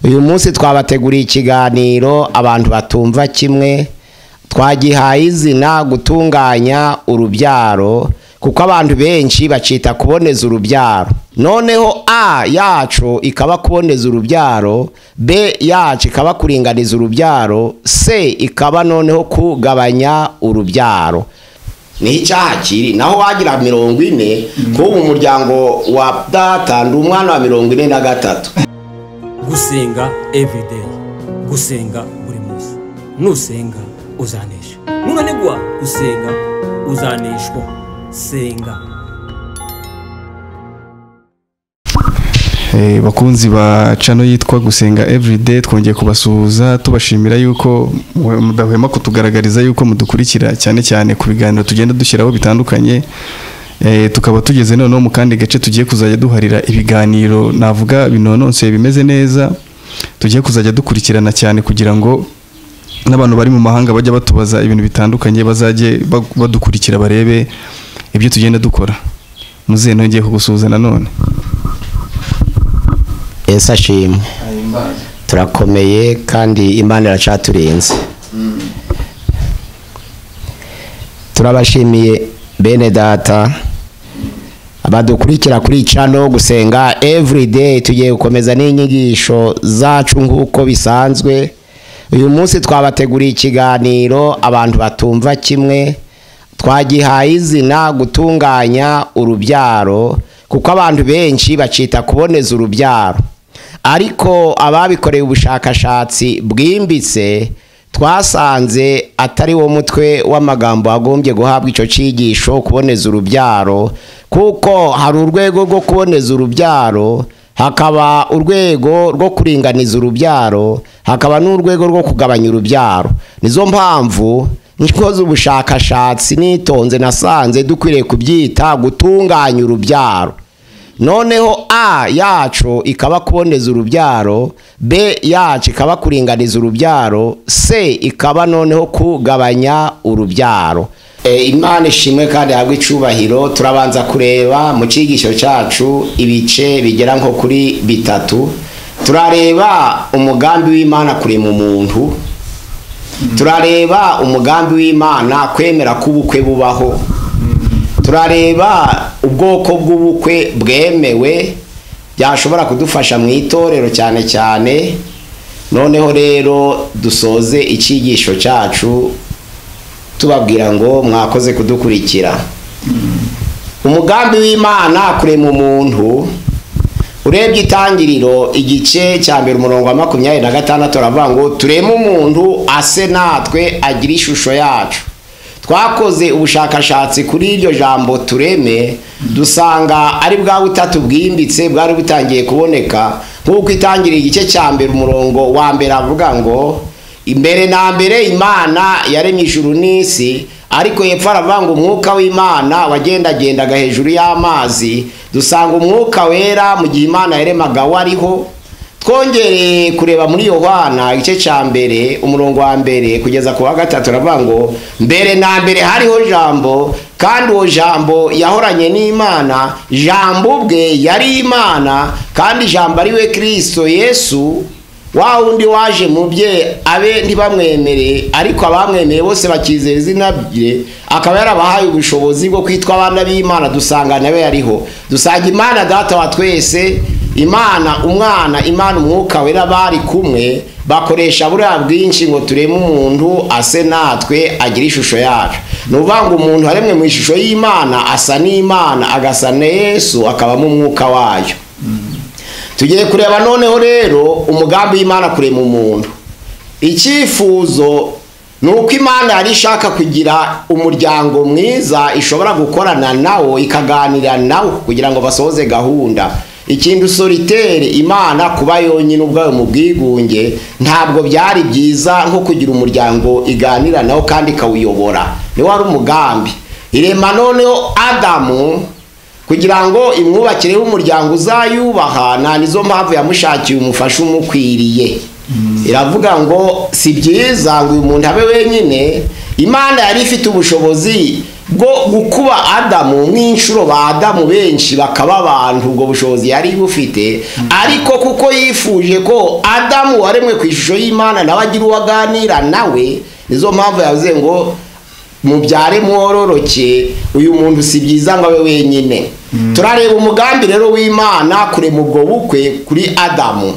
Uyu munsi twabateguriye ikiganiro abantu batumva kimwe, twagihaye izina gutunganya urubyaro, kuko abantu benshi bacita kuboneza urubyaro. Noneho A yacu ikaba kuboneza urubyaro, B yacu ikaba kuringaniza urubyaro, C ikaba noneho kugabanya urubyaro. Ni icyaha kiri naho wagira 40 kuba umuryango wa data ndi umwana wa 43. Gusenga everyday, gusenga buri munsi. Nusenga uzanesha, nunanigwa gusenga uzaneshwa. Senga. Bakunzi ba channel yitwa Gusenga Everyday, twongeye kubasuhuza tubashimira yuko mudahwema kutugaragariza yuko mudukurikira cyane cyane ku biganiro tugenda dushyiraho bitandukanye. Tukaba tugeze noneho mu kandi gace tugiye kuzajya duharira ibiganiro navuga binononse bimeze neza, tugiye kuzajya dukurikirana cyane kugira ngo n'abantu bari mu mahanga bajya batubaza ibintu bitandukanye bazajye badukurikira barebe ibyo tugenda dukora. Muze nongeye kugusuhuza nanone. Yesu ashimwe. Turakomeye kandi Imana iracaturinze. Turabashimiye bene data abadukurikira kuri channel Gusenga Everyday. Tugiye gukomeza n'inyigisho zacu nk'uko bisanzwe. Uyu munsi twabateguriye ikiganiro abantu batumva kimwe, twagihaye izina gutunganya urubyaro, kuko abantu benshi bacita kuboneza urubyaro. Ariko ababikoreye ubushakashatsi bwimbitse twasanze atari wo mutwe w'amagambo agombye guhabwa icyo cyigisho kuboneza urubyaro, kuko hari urwego rwo kuboneza urubyaro, hakaba urwego rwo kuringaniza urubyaro, hakaba n'urwego rwo kugabanya urubyaro. Nizo mpamvu nkoze ubushakashatsi nitonze nasanze dukwiriye kubyita gutunganya urubyaro. Noneho A yacu ikaba kuboneza urubyaro, B yacu ikaba kuringaniza urubyaro, C ikaba noneho kugabanya urubyaro. Imana ishimwe kandi ihabwe icubahiro. Turabanza kureba mu cyigisho cyacu ibice bigera nko kuri bitatu. Turareba umugambi w'Imana kurema umuntu, turareba umugambi w'Imana kwemera ko ubukwe bubaho, turareba ubwoko bw'ubukwe bwemewe byashobora kudufasha mu itorero cyane cyane. Noneho rero dusoze icyigisho cyacu tubabwira ngo mwakoze kudukurikira. Umugambi w'Imana kurema umuntu, urebye itangiriro igice cya mbere umurongo wa 26 aravuga ngo tureme umuntu ase natwe agira ishusho yacu. Twakoze ubushakashatsi kuri iryo jambo tureme, dusanga ari bwa butatu bwimbitse bwari butangiye kuboneka, nk'uko itangiriro igice cya mbere umurongo wa mbere avuga ngo imbere na mbere Imana yaremye ijuru n'isi, ariko hepfo aravuga ngo umwuka w'Imana wagendagendaga hejuru y'amazi. Dusanga umwuka wera mu gihe Imana yaremaga wariho. Twongereye kureba muri Yohana igice cya mbere umurongo wa mbere kugeza ku wa gatatu aravuga ngo mbere na mbere hariho jambo, kandi uwo jambo yahoranye n'Imana, jambo ubwe yari Imana, kandi jambo ari we Kristo Yesu, wa wundi waje mu bye abe ntibamwemere, ariko abamwemeye bose bakizera izina rye, akaba yarabahaye ubushobozi bwo kwitwa abana b'Imana. Dusanga nawe yariho. Dusanga Imana data wa twese, Imana umwana, Imana umwuka wera bari kumwe, bakoresha buriya bwinshi ngo tureme umuntu ase natwe agira ishusho yacu. Ni ukuvuga ngo umuntu aremwe mu ishusho y'Imana asa n'Imana, agasa na Yesu, akabamo umwuka wayo. Tugiye kureba noneho rero umugambi w'Imana kurema umuntu. Icyifuzo ni uko Imana yari ishaka kugira umuryango mwiza ishobora gukorana nawo ikaganira nawo kugira ngo basohoze gahunda. Ikindi solitaire Imana kuba yonyine ubwayo mu bwigunge ntabwo byari byiza nko kugira umuryango iganira nawo kandi ikawuyobora. Ni wari umugambi. Irema noneho Adamu kugira ngo imwubakire umuryango uzayubaha, nta nizo mpamvu yamushakiye umufasha umukwiriye. Iravuga ngo si byiza ngo uyu muntu abe wenyine. Imana yari ifite ubushobozi Bwo gukuba Adamu nk'inshuro ba Adamu benshi bakaba abantu, ubwo bushobozi yari bufite. Ariko kuko yifuje ko Adamu waremwe ku ishusho y'Imana nawe agira uwo aganira nawe, nizo mpamvu yavuze ngo mubyare mwororoke, uyu muntu si byiza ngo abe wenyine. Turareba umugambi rero w'Imana kurema ubwo bukwe kuri Adamu.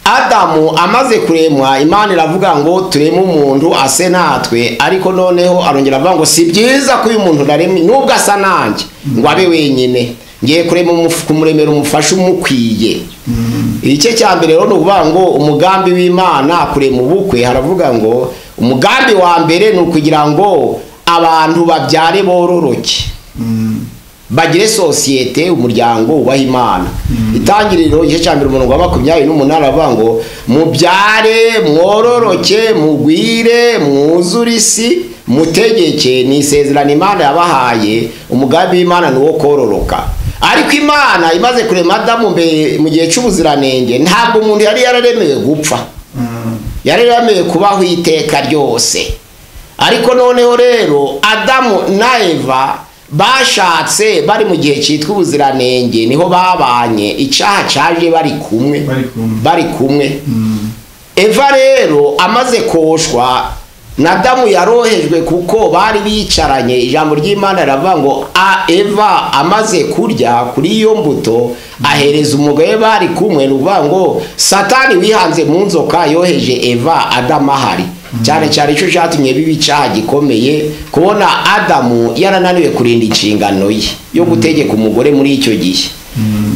Adamu amaze kuremwa, Imana iravuga ngo tureme umuntu ase natwe, ariko noneho arongera avuga ngo si byiza ko uyu muntu naremye nubwo asa nanjye ngo abe wenyine, ngiye kurema kumuremera umufasha umukwiye. Igice cya mbere rero ni ukuvuga ngo umugambi w'Imana kurema ubukwe, haravuga ngo umugambi wa mbere ni ukugira ngo abantu babyare bororoke, bagire sosiyete, umuryango wubaha Imana. Itangiriro igice cya mbere umurongo wa 28 aravuga ngo mubyare mwororoke mugwire mwuzure isi mutegeke. Ni isezerano Imana yabahaye. Umugambi w'Imana ni uwo kororoka. Ariko Imana imaze kurema Adamu mu gihe cy'ubuziranenge, ntabwo umuntu yari yararemewe gupfa, yari yararemewe kubaho iteka ryose. Ariko noneho rero Adamu na Eva bashatse bari mu gihe cyitwa ubuziranenge, niho babanye, icyaha cyaje bari kumwe, bari kumwe. Eva rero amaze koshwa na Adamu yarohejwe kuko bari bicaranye. Ijambo ry'Imana riravuga ngo Eva amaze kurya kuri iyo mbuto ahereza umugore bari kumwe. Ni ukuvuga ngo Satani wihanze mu nzoka yoheje Eva Adamu ahari. Cyane cyane icyo cyatumye biba icyaha gikomeye, kubona Adamu yarananiwe kurinda inshingano ye yo gutegeka umugore muri icyo gihe.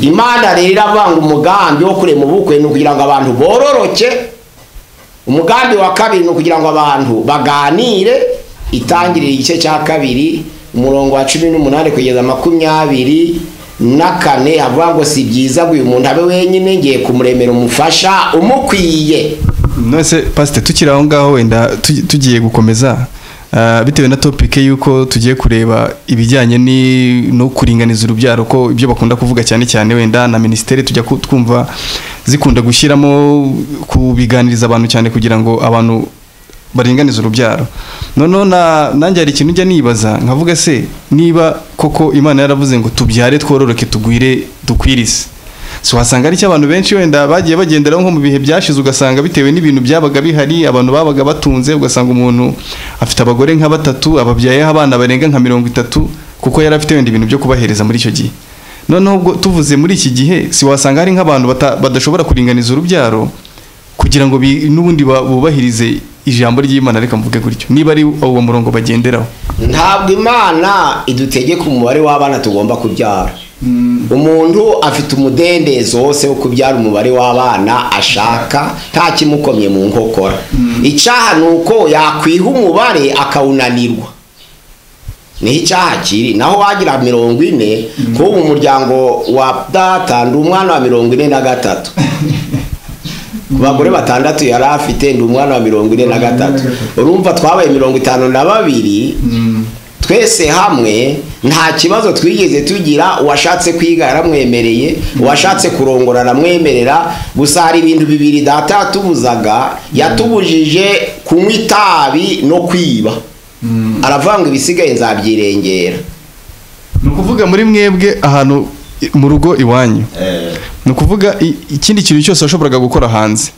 Imana rero iravanga umugambi wo kurema ubukwe ni ukugira ngo abantu bororoke. Umugambi wa kabiri ni ukugira ngo abantu baganire. Itangirira igice cya kabiri umurongo wa 18 kugeza 24 havuga ngo si byiza ngo uyu muntu abe wenyine, ngiye kumuremera umufasha umukwiye. None pastor, tukiri aho ngaho wenda tugiye gukomeza bitewe na topic yuko tugiye kureba ibijyanye no kuringaniza urubyaro, ko ibyo bakunda kuvuga cyane cyane wenda na ministeri tujya twumva zikunda gushyiramo kubiganiriza abantu cyane kugira ngo abantu baringanize urubyaro. Noneho nanjye hari ikintu njya nibaza nkavuga se niba koko Imana yaravuze ngo tubyare twororoke tugwire dukwirize, so wasanga ari cy'abantu benshi wenda bagiye bagenderaho nko mu bihe byashize, ugasanga bitewe n'ibintu byabaga bihari abantu babaga batunze, ugasanga umuntu afite abagore nka batatu ababyayeho abana barenga nka 30 kuko yari afite wenda ibintu byo kubahereza muri icyo gihe. Noneho ubwo tuvuze muri iki gihe, si wasanga hari nk'abantu badashobora kuringaniza urubyaro kugira ngo n'ubundi bubahirize ijambo ry'Imana, reka mvuge gutyo, niba ari uwo murongo bagenderaho. Ntabwo Imana idutegeka umubare w'abana tugomba kubyara. Umuntu afite umudendezo wose wo kubyara umubare w'abana ashaka, nta kimukomye mu nkokora. Icyaha ni uko yakwiha umubare akawunanirwa, niho icyaha kiri. Naho wagira 40, kuba umuryango wa data ndi umwana wa 43, ku bagore 6 yari afite ndi umwana wa 43. Urumva twabaye 52 twese hamwe, nta kibazo twigeze tugira. Uwashatse kwiga yaramwemereye, uwashatse kurongora aramwemerera. Gusa hari ibintu bibiri data yatubuzaga, yatubujije kunywa itabi no kwiba. Aravanga ibisigaye nzabyirengera. Ni ukuvuga muri mwebwe ahantu mu rugo iwanyu, ni ukuvuga ikindi kintu cyose washoboraga gukora hanze,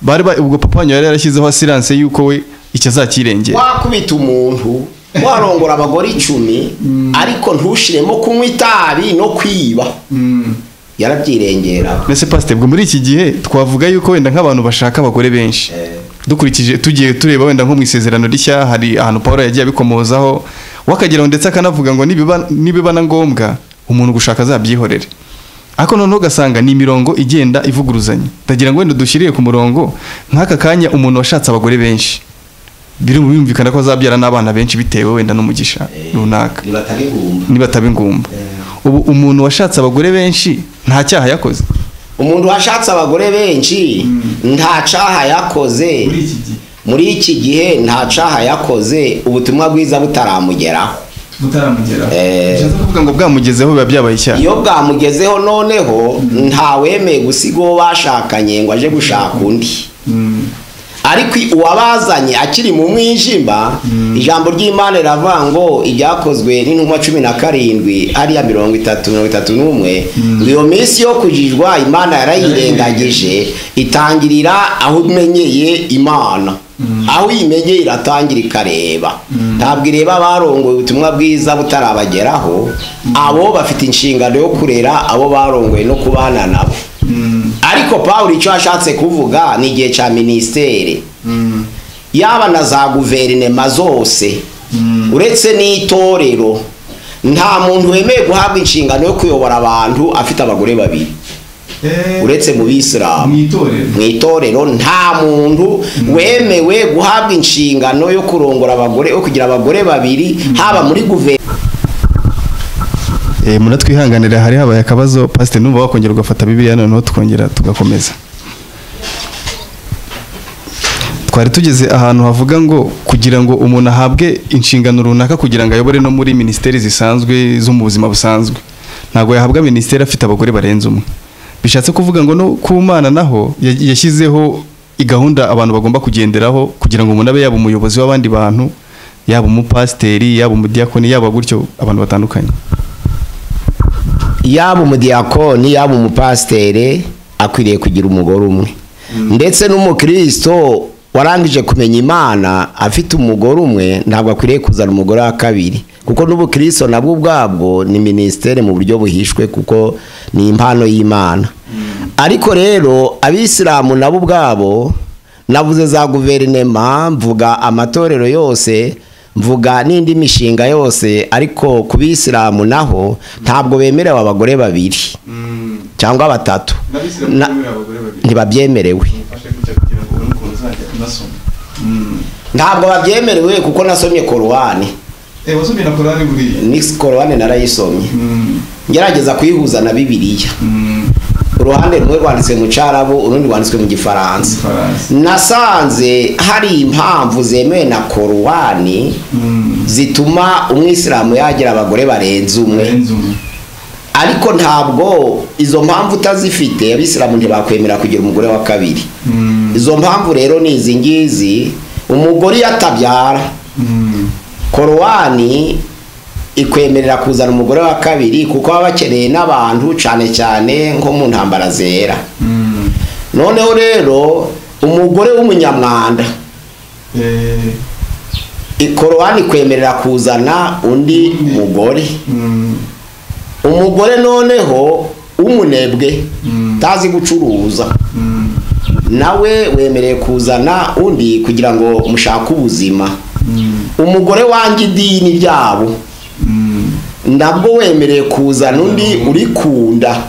bari ubwo papa wanyu yari yarashyizeho assurance yuko we icyo azakirengera. Wakubita umuntu, warongora abagore 10, ariko ntushiremo kunywa itabi no kwiba, yarabyirengera. Mbese pastor, bwo muri iki gihe twavuga yuko wenda nk'abantu bashaka abagore benshi, dukurikije tugiye tureba wenda nko mu isezerano rishya hari ahantu Paul yagiye abikomozaho, wakageraho ndetse akanavuga ngo nibiba na ngombwa umuntu gushaka azabyihorere. Ariko noneho ugasanga ni imirongo igenda ivuguruzanya. Ndagira ngo wenda dushyiriye ku murongo nk'aka kanya umuntu washatse abagore benshi biri bumvikana ko azabyara n'abana benshi bitewe wenda n'umugisha runaka, nibataba ingumba. Ubu umuntu washatse abagore benshi nta cyaha yakoze. Umuntu washatse abagore benshi nta cyaha yakoze muri iki gihe, nta cyaha yakoze, ubutumwa bwiza butaramugeraho. Kuvuga ngo bwamugezeho biba byabaye icyaha. Iyo bwamugezeho noneho ntawemeye gusiga uwo bashakanye ngo aje gushaka undi. Ariko uwabazanye akiri mu mwijima, ijambo ry'Imana riravuga ngo ibyakozwe n'intumwa 17 hariya 30 31, iyo minsi yo kujijwa Imana yarayirengagije, itangirira aho umenyeye Imana. Aho uyimenye iratangira ikareba. Ntabwo ireba abarongoye ubutumwa bwiza butarabageraho, abo bafite inshingano yo kurera abo barongoye no kubana nabo. Ariko Pawulo icyo ashatse kuvuga ni igihe cya ministeri, yaba na za guverinema zose, uretse n'itorero, nta muntu wemeye guhabwa inshingano yo kuyobora abantu afite abagore babiri, uretse mu Bisilamu. Mu itorero nta muntu wemewe guhabwa inshingano yo kurongora abagore, yo kugira abagore babiri, haba muri guverinoma. Muratwihanganira hari habaye akabazo, pastor numva wakongera ugafata Bibiliya noneho tukongera tugakomeza. Twari tugeze ahantu havuga ngo kugira ngo umuntu ahabwe inshingano runaka kugira ngo ayobore no muri ministeri zisanzwe zo mu buzima busanzwe, ntago yahabwa ministeri afite abagore barenze umwe. Bishatse kuvuga ngo no ku Mana naho yashyizeho igahunda abantu bagomba kugenderaho kugira ngo umuntu abe yaba umuyobozi w'abandi bantu, yaba umupasiteri, yaba umudiakoni, yaba gutyo abantu batandukanye. Yaba umudiakoni, yaba umupasiteri akwiriye kugira umugore umwe. Ndetse n'umukristo warangije kumenya Imana afite umugore umwe ntabwo akwiriye kuzana umugore wa kabiri, kuko n'ubukristo nabwo ubwabwo ni ministeri mu buryo buhishwe, kuko ni impano y'Imana. Ariko rero abisilamu nabo ubwabo, navuze za guverinema, mvuga amatorero yose, mvuga n'indi mishinga yose, ariko ku bisilamu naho ntabwo bemerewe abagore babiri cyangwa batatu, ntibabyemerewe. Ntabwo babyemerewe kuko nasomye Korowani. Wasomye na Korowani buriya? Ni Korowani narayisomye, ngerageza kuyihuza na Bibiliya. Uruhande rumwe rwanditswe mu Cyarabu, urundi rwanditswe mu Gifaransa. Nasanze hari impamvu zemewe na Korowani zituma umwisilamu yagira abagore barenze umwe. Ariko ntabwo izo mpamvu utazifite abisilamu ntibakwemera kugira umugore wa kabiri. Izo mpamvu rero ni izi ngizi: umugore yatabyara, Korowani ikwemerera kuzana umugore wa kabiri kuko baba bakeneye n'abantu cyane cyane nko mu ntambara zera. Noneho rero umugore w'umunyamwanda, Korowani ikwemerera kuzana undi mugore. Umugore noneho w'umunebwe tazi gucuruza, nawe wemereye kuzana undi kugira ngo mushake ubuzima. Umugore wanjye idini ryabo nabwo wemereye kuzana undi urikunda.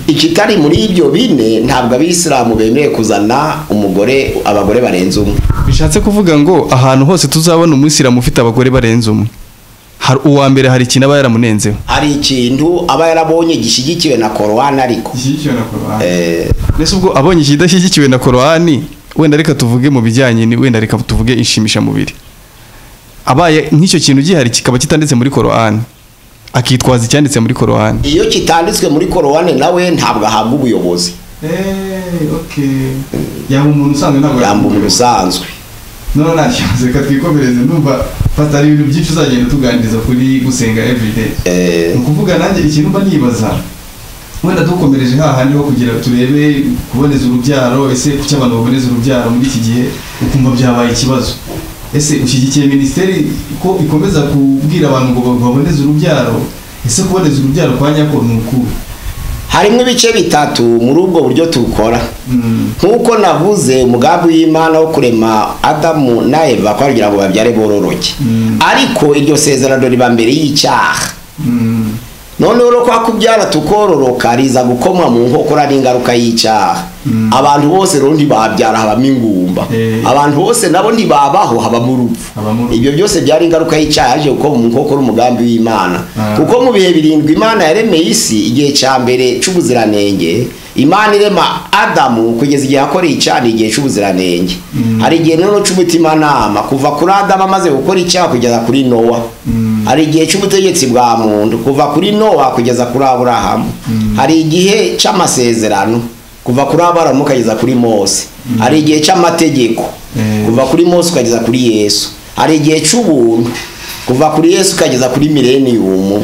Ikitari muri ibyo bine ntabwo abisilamu bemereye kuzana umugore, abagore barenze umwe. Bishatse kuvuga ngo ahantu hose tuzabona umwisilamu ufite abagore barenze umwe, hari uwa mbere hari ikintu aba yaramunenzeho, hari ikintu aba yarabonye gishyigikiwe na Korowani. Ariko gishyigikiwe na Korowani, mbese ubwo abonye ikidashyigikiwe na Korowani, wenda reka tuvuge mu bijyanye ni wenda reka tuvuge inshimisha mubiri, abaye nk'icyo kintu gihari kikaba kitanditse muri Korowani, akitwaza icyanditse muri Korowani. Iyo kitanditswe muri Korowani nawe ntabwo ahabwa ubuyobozi. Yaba umuntu usanzwe, ntabwo yaba umuntu usanzwe. None nta reka twikomereze, numva fata ibintu byinshi uzagenda tuganiriza kuri gusenga everyday. Ni ukuvuga nanjye ikintu mba nibaza, wenda dukomereje hahandi ho kugira turebe kuboneza urubyaro, ese kuki abantu baboneza urubyaro muri iki gihe ukumva byabaye ikibazo? Ese ushyigikiye minisiteri ko ikomeza kubwira abantu ngo baboneze urubyaro? Ese kuboneza urubyaro kwa nyako ni ukuhe? Harimo ibice bitatu muri ubwo buryo tukora. Nkuko navuze, umugambi w'Imana wo kurema Adamu na Eva kugira ngo babyare bororoke. Ariko iryo sezerano riba mbere y'icyaha. Noneho rero kwa kubyara tukororoka riza gukomwa mu nkokora n'ingaruka y'icyaha. Abantu bose rero ntibabyara, habamo ingumba. Abantu bose nabo ntibabaho, habamo urupfu. Ibyo byose byari ingaruka y'icyaha yaje gukoma mu nkokora umugambi w'Imana. Kuko mu bihe birindwi Imana yaremeye isi, igihe cya mbere cy'ubuziranenge Imana irema Adamu kugeza igihe yakoreye icyaha, igihe cy'ubuziranenge. Hari igihe noneho cy'umutimanama, kuva kuri Adamu amaze gukora icyaha kugeza kuri Nowa. Hari igihe cy'ubutegetsi bwa muntu, kuva kuri Nowa kugeza kuri Aburahamu. Hari igihe cy'amasezerano, kuva kuri Aburahamu ukageza kuri Mose. Hari igihe cy'amategeko, kuva kuri Mose ukageza kuri Yesu. Hari igihe cy'ubuntu, kuva kuri Yesu ukageza kuri millennium,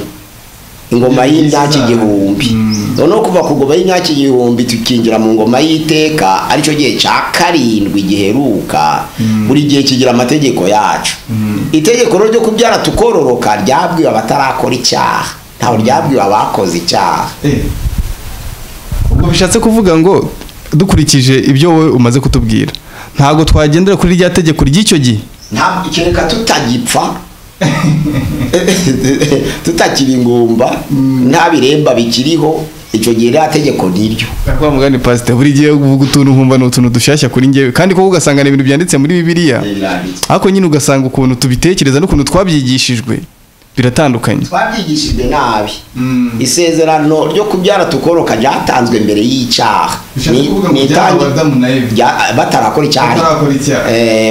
ingoma y'imyaka igihumbi. Noneho kuva ku ngoma y'imyaka igihumbi tukinjira mu ngoma y'iteka, aricyo gihe cya karindwi giheruka. Buri gihe kigira amategeko yacu. Itegeko ryo kubyara tukororoka ryabwiwe abatarakora icyaha, ntaho ryabwiwe abakoze icyaha. Ubwo bishatse kuvuga ngo dukurikije ibyo wowe umaze kutubwira, ntago twagendera kuri rya tegeko ry'icyo gihe. Ntabwo, kereka tutagipfa, tutakiri ingumba, nta biremba bikiriho, icyo gihe rya tegeko niryo. Kwa mugani pastor, buri gihe uvuga utuntu nkumva ni utuntu dushyashya kuri njyewe, kandi koko ugasanga ni ibintu byanditse muri Bibiliya, ariko nyine ugasanga ukuntu tubitekereza n'ukuntu twabyigishijwe biratandukanye. Twabyigishijwe nabi. Isezerano ryo kubyara tukoroka ryatanzwe mbere y'icyaha, batarakora icyaha.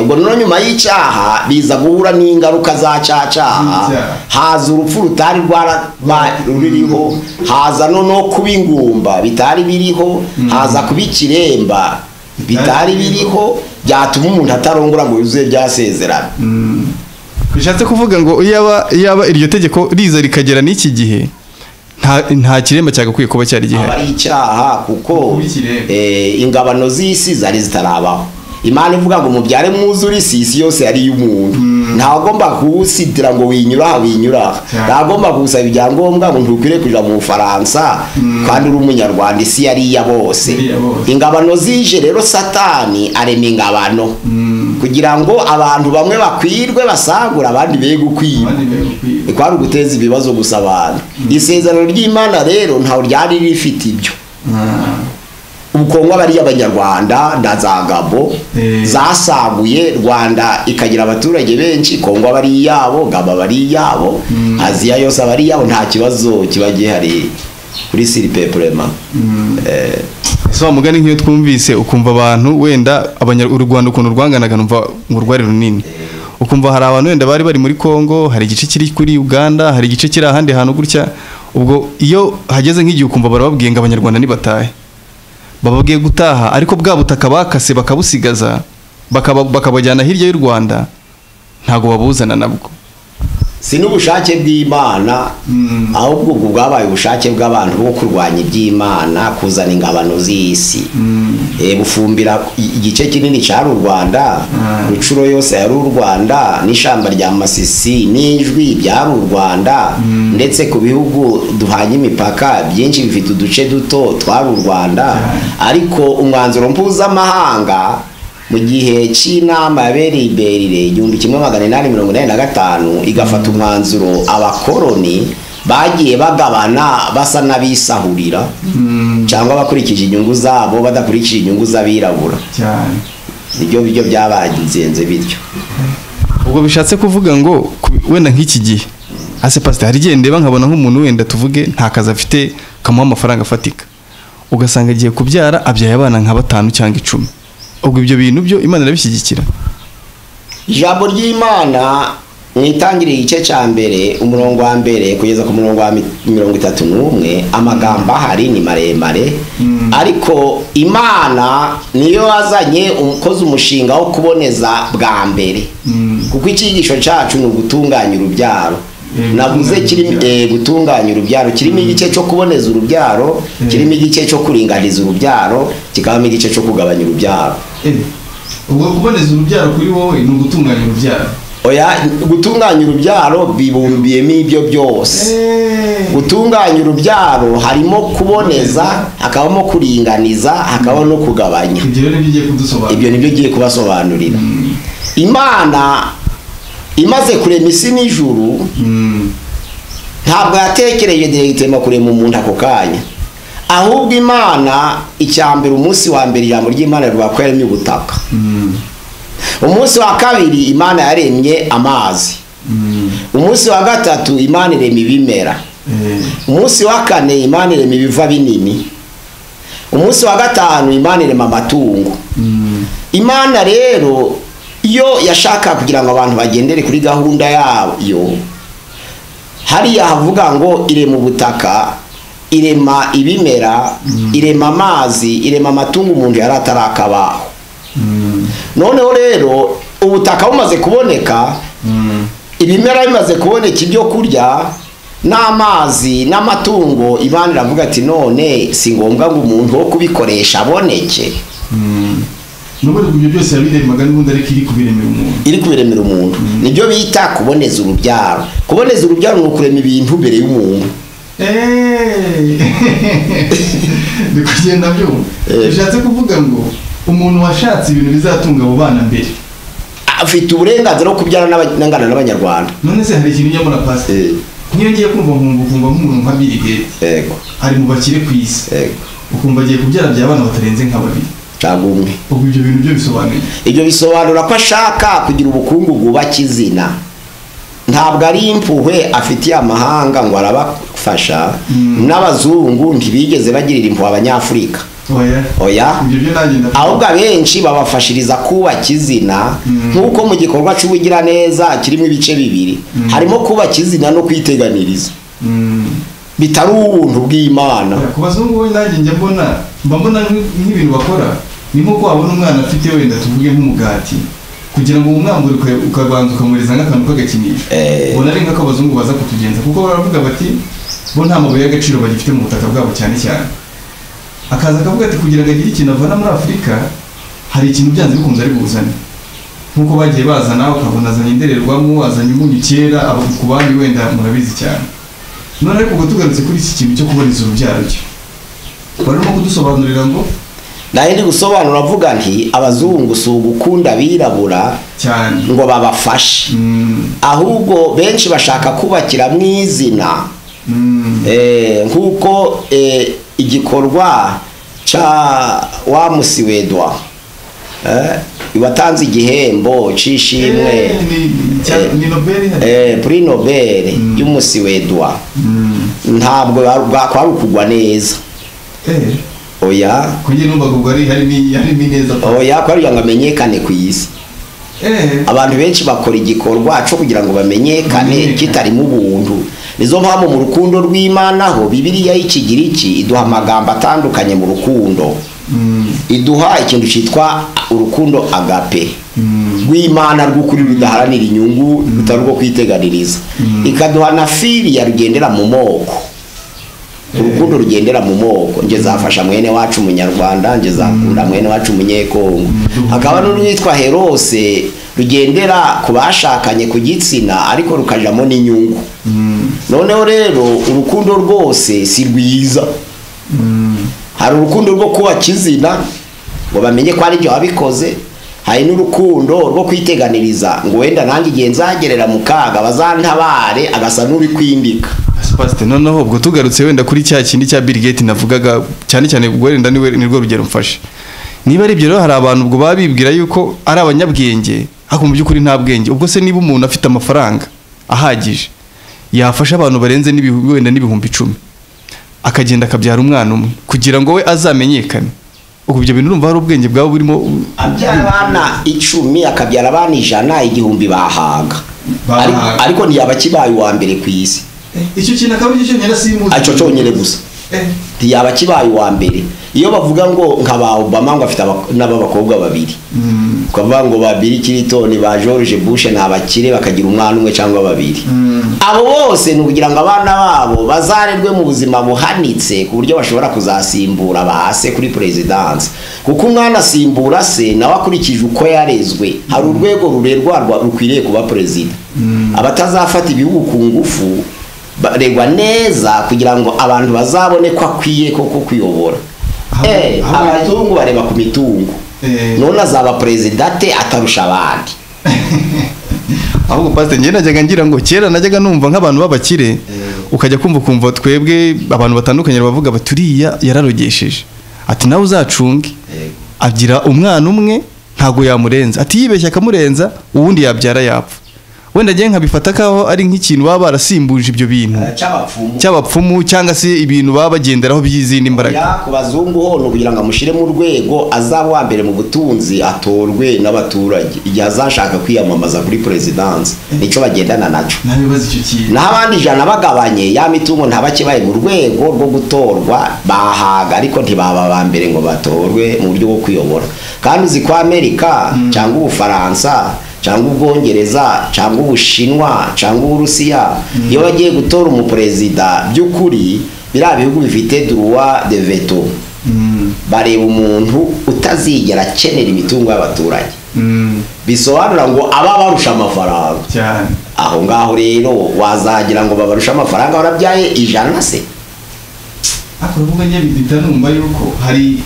Ubwo noneho nyuma y'icyaha biza guhura n'ingaruka za cyaha, haza urupfu rutari ruriho, haza noneho kuba ingumba bitari biriho, haza kuba ikiremba bitari biriho, byatuma umuntu atarongora ngo yuzuye byasezerano. Bishatse kuvuga ngo iyaba iryo tegeko riza rikagera n'iki gihe, nta kiremba cyagakwiye kuba cyari gihari. Aba ari icyaha, kuko ingabano z'isi zari zitarabaho. Imana ivuga ngo mubyare mwuzure isi, isi yose yari iy'umuntu. Ntagomba kuwusitira ngo winyura aha winyura aha, ntagomba kuwusaba ibyangombwa ngo ntukwiriye kuja mu Bufaransa kandi uri umunyarwanda, isi yari iya bose. Ingabano zije rero, Satani arema ingabano kugira ngo abantu bamwe bakwirwe basagura, abandi be gukwirwa. Kwari uguteza ibibazo gusa abantu. Isezerano ry'Imana rero ntaho ryari rifite ibyo. Ubukongo bari abanyarwanda na za Gabo zasaguye Rwanda ikagira abaturage benshi, Kongo bari yabo, Gabo bari yabo, Aziya yose bari yabo, nta kibazo kiba gihari kuri siripeplema. So mugani nk'iyo twumvise ukumva abantu wenda u Rwanda ukuntu rwanganaga, numva ngo rwari runini, ukumva hari abantu wenda bari muri Kongo, hari igice kiri kuri Uganda, hari igice kiri ahandi hantu gutya. Ubwo iyo hageze nk'igihe ukumva barababwiye ngo abanyarwanda nibatahe, bababwiye gutaha, ariko bwa butaka bakase bakabusigaza, bakabajyana hirya y'u Rwanda, ntago babuzana nabwo. Si n'ubushake bw'Imana, ahubwo ubwo bwabaye ubushake bw'abantu bwo kurwanya iby'Imana, kuzana ingabano z'isi. Bufumbira igice kinini cyari u Rwanda, Rucuro yose yari u Rwanda, n'ishamba rya Masisi n'Ijwi byari u Rwanda, ndetse ku bihugu duhanye imipaka byinshi bifite uduce duto twari u Rwanda. Ariko umwanzuro mpuzamahanga mu gihe cy'inama yabereye i Berlin 1885 igafata umwanzuro, abakoroni bagiye bagabana basa n'abisahurira, cyangwa bakurikije inyungu zabo badakurikije inyungu z'abirabura. Nibyo byo byabagenze bityo. Ubwo bishatse kuvuga ngo wenda nk'iki gihe ase pastor, hari igihe ndeba nkabona nk'umuntu wenda tuvuge nta kazi afite kamuha amafaranga afatika, ugasanga agiye kubyara abyaye abana nka 5 cyangwa 10. Ubwo ibyo bintu byo Imana irabishyigikira. Ijambo ry'Imana mu itangiriro igice cya mbere umurongo wa mbere kugeza ku murongo wa 31, amagambo ahari ni maremare, ariko Imana niyo yazanye umukozi umushinga wo kuboneza bwa mbere, kuko icyigisho cyacu ni ugutunganya urubyaro. Navuze kiri gutunganya urubyaro, kirimo igice cyo kuboneza urubyaro, kirimo igice cyo kuringaniza urubyaro, kikabamo igice cyo kugabanya urubyaro. Ubwo kuboneza urubyaro kuri wowe ni ugutunganya urubyaro? Oya, gutunganya urubyaro bibumbiyemo ibyo byose. Gutunganya urubyaro harimo kuboneza, hakabamo kuringaniza, hakabamo no kugabanya. Ibyo nibyo ngiye kubasobanurira. Imana imaze kurema isi n'ijuru, ntabwo yatekereje directement kurema umuntu ako kanya, ahubwo Imana icyambere, umunsi wa mbere ijambo ry'Imana rivuga ko yaremye ubutaka. Umunsi wa kabiri Imana yaremye amazi. Umunsi wa gatatu Imana irema ibimera. Umunsi wa kane Imana irema ibiva binini. Umunsi wa gatanu Imana irema amatungo. Imana rero iyo yashaka kugira ngo abantu bagendere kuri gahunda yayo, hariya havuga ngo irema ubutaka, irema ibimera, irema amazi, irema amatungo umuntu yari atarakabaho. Noneho rero ubutaka bumaze kuboneka, ibimera bimaze kuboneka, ibyo kurya n'amazi n'amatungo, Imana iravuga ati none si ngombwa ngo umuntu wo kubikoresha aboneke. N'ubundi ibyo byose yabiremaga n'ubundi ariko iri kubiremera umuntu. Iri kubiremera umuntu. Nibyo bita kuboneza urubyaro. Kuboneza urubyaro ni ukurema ibintu mbere y'umuntu. Ndi kugenda byumva. Bishatse kuvuga ngo umuntu washatse ibintu bizatunga abo bana mbere afite uburenganzira bwo kubyara n'angana n'abanyarwanda. None se hari ikintu nyamara pastor, nk'iyo ngiye kumva nkumva nk'umuntu nka Bill Gates, yego, ari mu bakire ku isi, yego, ukumva agiye kubyara bya bana batarenze nka babiri cyangwa umwe. Ubwo ibyo bintu byo bisobanuye, ibyo bisobanura ko ashaka kugira ubukungu bwubaka izina. Ntabwo ari impuhwe afitiye amahanga ngo arabafasha. N'abazungu ntibigeze bagirira impuhwe abanyafurika. Oya, ahubwo abenshi babafashiriza kubaka izina, nk'uko mu gikorwa cy'ubugiraneza kirimo ibice bibiri, harimo kubaka izina no kwiteganiriza, bitari ubuntu bw'Imana. Ku bazungu we nanjye njya mbona, mba mbona nk'ibintu bakora ni nko wabona umwana afite wenda tuvuge nk'umugati, kugira ngo umwambure ukabanza ukamuriza nk'akantu k'agakinisho. Ubona ari nk'ako abazungu baza kutugenza, kuko baravuga bati bo nta mabuye y'agaciro bagifite mu butaka bwabo cyane cyane. Akaza akavuga ati kugira ngo agire ikintu avana muri Afurika hari ikintu byanze bikunze ari buzane, nk'uko bagiye bazana, ukabona azanye indorerwamo, azanye umunyu kera, abo ku bandi wenda murabizi cyane. None ariko ubwo tugarutse kuri iki kintu cyo kuboneza urubyaro cyo, barimo kudusobanurira ngo nayo ndi gusobanura avuga nti abazungu si ugukunda abirabura cyane ngo babafashe, ahubwo benshi bashaka kubakira mu izina. Nk'uko igikorwa ca wa Musiwedwa watanze igihembo c'ishimwe ni Nobel, Prix Nobel y'Umusiwedwa, ntabwo kwari ukugwa neza. Oya, kugira numva ubwo ari hari neza. Oya, kwari ngo amenyekane ku isi. Abantu benshi bakora igikorwa cyo kugira ngo bamenyekane kitarimo ubuntu. Nizo mpamvu mu rukundo rw'Imana ho Bibiliya y'Ikigiriki iduha amagambo atandukanye mu rukundo. Iduha ikintu cyitwa urukundo agape rw'Imana rw'ukuri rudaharanira inyungu, rutari rwo kwiteganiriza. Ikaduha na filia rugendera mu moko. Urukundo rugendera mu moko, nje zafasha mwene wacu umunyarwanda, nje zakunda mwene wacu umunyekongo. Hakaba n'urwitwa Herose rugendera ku bashakanye ku gitsina ariko rukajamo n'inyungu. Noneho rero urukundo rwose si rwiza. Hari urukundo rwo kubaka izina ngo bamenye ko ari byo wabikoze, hari n'urukundo rwo kwiteganiriza ngo wenda nanjye igihe nzagerera mu kaga bazantabare, agasa n'uri kwindika. Pastor, noneho ubwo tugarutse wenda kuri cya kindi cya Bill Gates navugaga cyane cyane ubwo wenda nirwo rugero mfashe. Niba ari ibyo rero hari abantu ubwo babibwira yuko ari abanyabwenge, ariko mu by'ukuri nta bwenge. Ubwo se niba umuntu afite amafaranga ahagije yafasha abantu barenze wenda n'ibihumbi 10 akagenda akabyara umwana umwe kugira ngo we azamenyekane, ubwo ibyo bintu urumva hari ubwenge bwabo burimo. Abyara abana 10 akabyara abana 100 igihumbi bahaga, ariko ntiyaba kibaye uwa mbere ku isi. Icyo kintu akaba cyo cyonyine simuzi, aco cyonyine gusa ntiyaba kibaye uwa mbere. Iyo bavuga ngo nka ba Obama ngo afite n'abakobwa babiri, ukavuga ngo ba Bill Clinton ba George Bush n'abakire bakagira umwana umwe cyangwa babiri, abo bose ni ukugira ngo abana babo bazarerwe mu buzima buhanitse ku buryo bashobora kuzasimbura ba se kuri presidence. Kuko umwana asimbura se nawe akurikije uko yarezwe. Hari urwego rurerwa rukwiriye kuba president. Abatazafata ibihugu ku ngufu baregwa neza kugira ngo abantu bazabone ko akwiye koko kuyobora. Abazungu bareba ku mitungo, none azaba presidente atarusha abandi. Ahubwo pastor, njye najyaga ngira ngo kera najyaga numva nk'abantu b'abakire, ukajya kumva ukumva twebwe abantu batandukanye bavuga baturiya yararogesheje, ati nawe uzacunge, agira umwana umwe ntago yamurenza, ati yibeshya akamurenza uwundi yabyara yapfa. Wenda ngiye nkabifata kaho ari nk'ikintu baba barasimbuje ibyo bintu cy'abapfumu cyangwa se ibintu baba bagenderaho by'izindi mbaraga. Ku bazungu ho no kugira ngo amushire mu rwego azaba wa mbere mu butunzi atorwe n'abaturage igihe azashaka kwiyamamaza kuri presidence, nico bagendana naco. Nabibaza icyo kintu. Naho abandi ijana bagabanye ya mitungo ntabakibaye mu rwego rwo gutorwa bahaga, ariko ntibaba ba mbere ngo batorwe mu buryo bwo kuyobora. Kandi uzi ko Amerika cyangwa Ubufaransa cyangwa Ubwongereza cyangwa Ubushinwa cyangwa Uburusiya iyo bagiye gutora umuperezida by'ukuri biriya bihugu bifite droit de veto, bareba umuntu utazigera akenera imitungo y'abaturage, bisobanura ngo aba barusha amafaranga cyane. Aho ngaho rero wazagira ngo babarusha amafaranga warabyaye ijana se. Ako ruvuga nyabidita numva yuko hari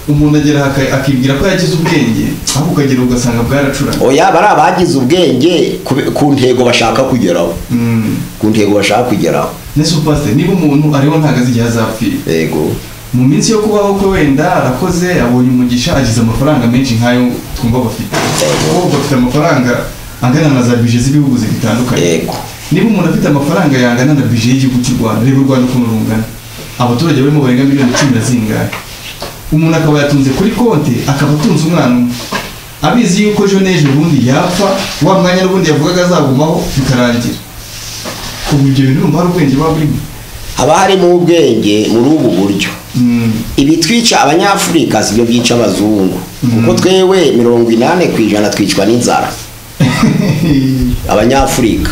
umuntu agera akibwira ko yagize ubwenge, aho ukagera ugasanga bwaracuranye. Oya, bari abagize ubwenge ku ntego bashaka kugeraho. Ku ntego bashaka kugeraho. Nese pastor, niba umuntu ariho ntagaze igihe azapfira. Yego. Mu minsi yo kubaho kwe wenda arakoze, abonye umugisha, agize amafaranga menshi nkayo twumva bafite. Kuko bafite amafaranga angana na za budget z'ibihugu zitandukanye. Yego. Niba umuntu afite amafaranga yangana na budget y'igihugu cy'u Rwanda, reba u Rwanda ukuntu rungana. Abaturage barimo barenga miliyoni 10 na zingahe. Umuntu akaba yatunze kuri konti, akaba atunze umwana umwe, abizi yuko ejo n'ejo bundi yapfa, wa mwanya n'ubundi yavugaga azagumaho bikarangira. Ubu ibyo bintu urumva hari ubwenge buba burimo? Haba harimo ubwenge muri ubu buryo. Ibitwica Abanyafurika sibyo byica abazungu, kuko twewe 80% twicwa n'inzara. Abanyafurika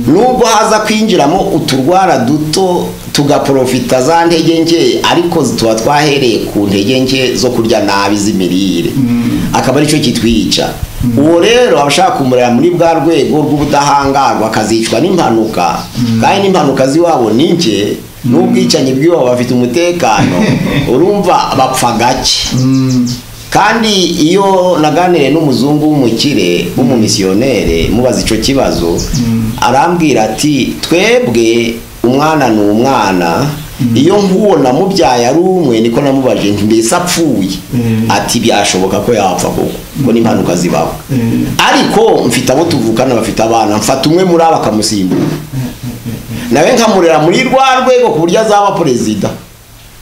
nubwo haza kwinjiramo uturwara duto tugaprofita za ntege nke, ariko tuba twahereye ku ntege nke zo kurya nabi z'imirire, akaba aricyo kitwica. Uwo rero abashaka kumurera muri bwa rwego rw'ubudahangarwa akazicwa n'impanuka, kandi n'impanuka ziwabo ni nke, n'ubwicanyi bw'iwabo bafite umutekano, urumva bapfa gake. Kandi iyo naganiriye n'umuzungu w'umukire w'umumisiyonere mubaza ico kibazo, arambwira ati twebwe umwana ni umwana, iyo nkuwo namubyaye ari umwe niko namubaje nti mbese apfuye, ati byashoboka ko yapfa koko ko n'impanuka zibaho, ariko mfite abo tuvukana bafite abana, mfata umwe muri abo akamusimbura nawe nkamurera muri rwa rwego ku buryo azaba perezida.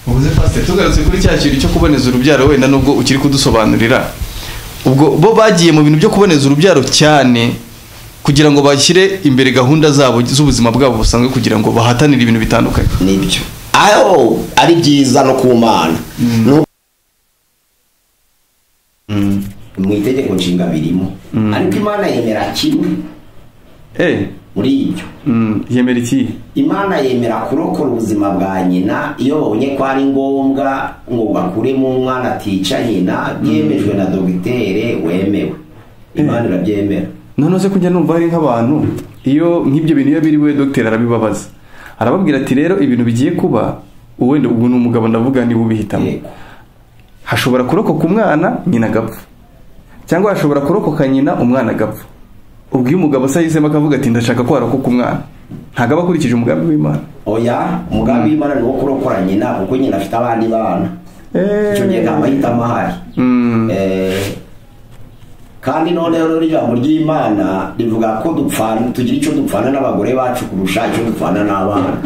Ubuze pastor, tugarutse kuri cya kintu cyo kuboneza urubyaro, wenda nubwo ukiri kudusobanurira, ubwo bo bagiye mu bintu byo kuboneza urubyaro cyane kugira ngo bashyire imbere gahunda zabo z'ubuzima bwabo busanzwe, kugira ngo bahatanire ibintu bitandukanye. Nibyo, aho ari byiza no ku Mana. Mu itegeko nshinga birimo, ariko Imana yemera kimwe muri ibyo. Yemera iki? Imana yemera kurokora ubuzima bwa nyina iyo babonye ko ari ngombwa ngo bakuremo umwana atica nyina, byemejwe na dogitere wemewe. Imana irabyemera. None se kujya numva hari nk'abantu iyo nk'ibyo bintu iyo biri we dogiteri arabibabaza, arababwira ati rero ibintu bigiye kuba, wenda ubu ni umugabo ndavuga ni ubihitamo, hashobora kurokoka umwana nyina agapfa, cyangwa hashobora kurokoka nyina umwana agapfa. Ubwo iyo umugabo se yahisemo akavuga ati ndashaka ko harokoka umwana, ntabwo aba akurikije umugambi w'Imana. Oya, umugambi w'Imana ni uwo kurokora nyina kuko nyina afite abandi bana. Icyo gihe nta mahitamo ahari. Kandi noneho rero ijambo ry'Imana rivuga ko dupfana, tugira icyo dupfana n'abagore bacu kurusha icyo dupfana n'abana.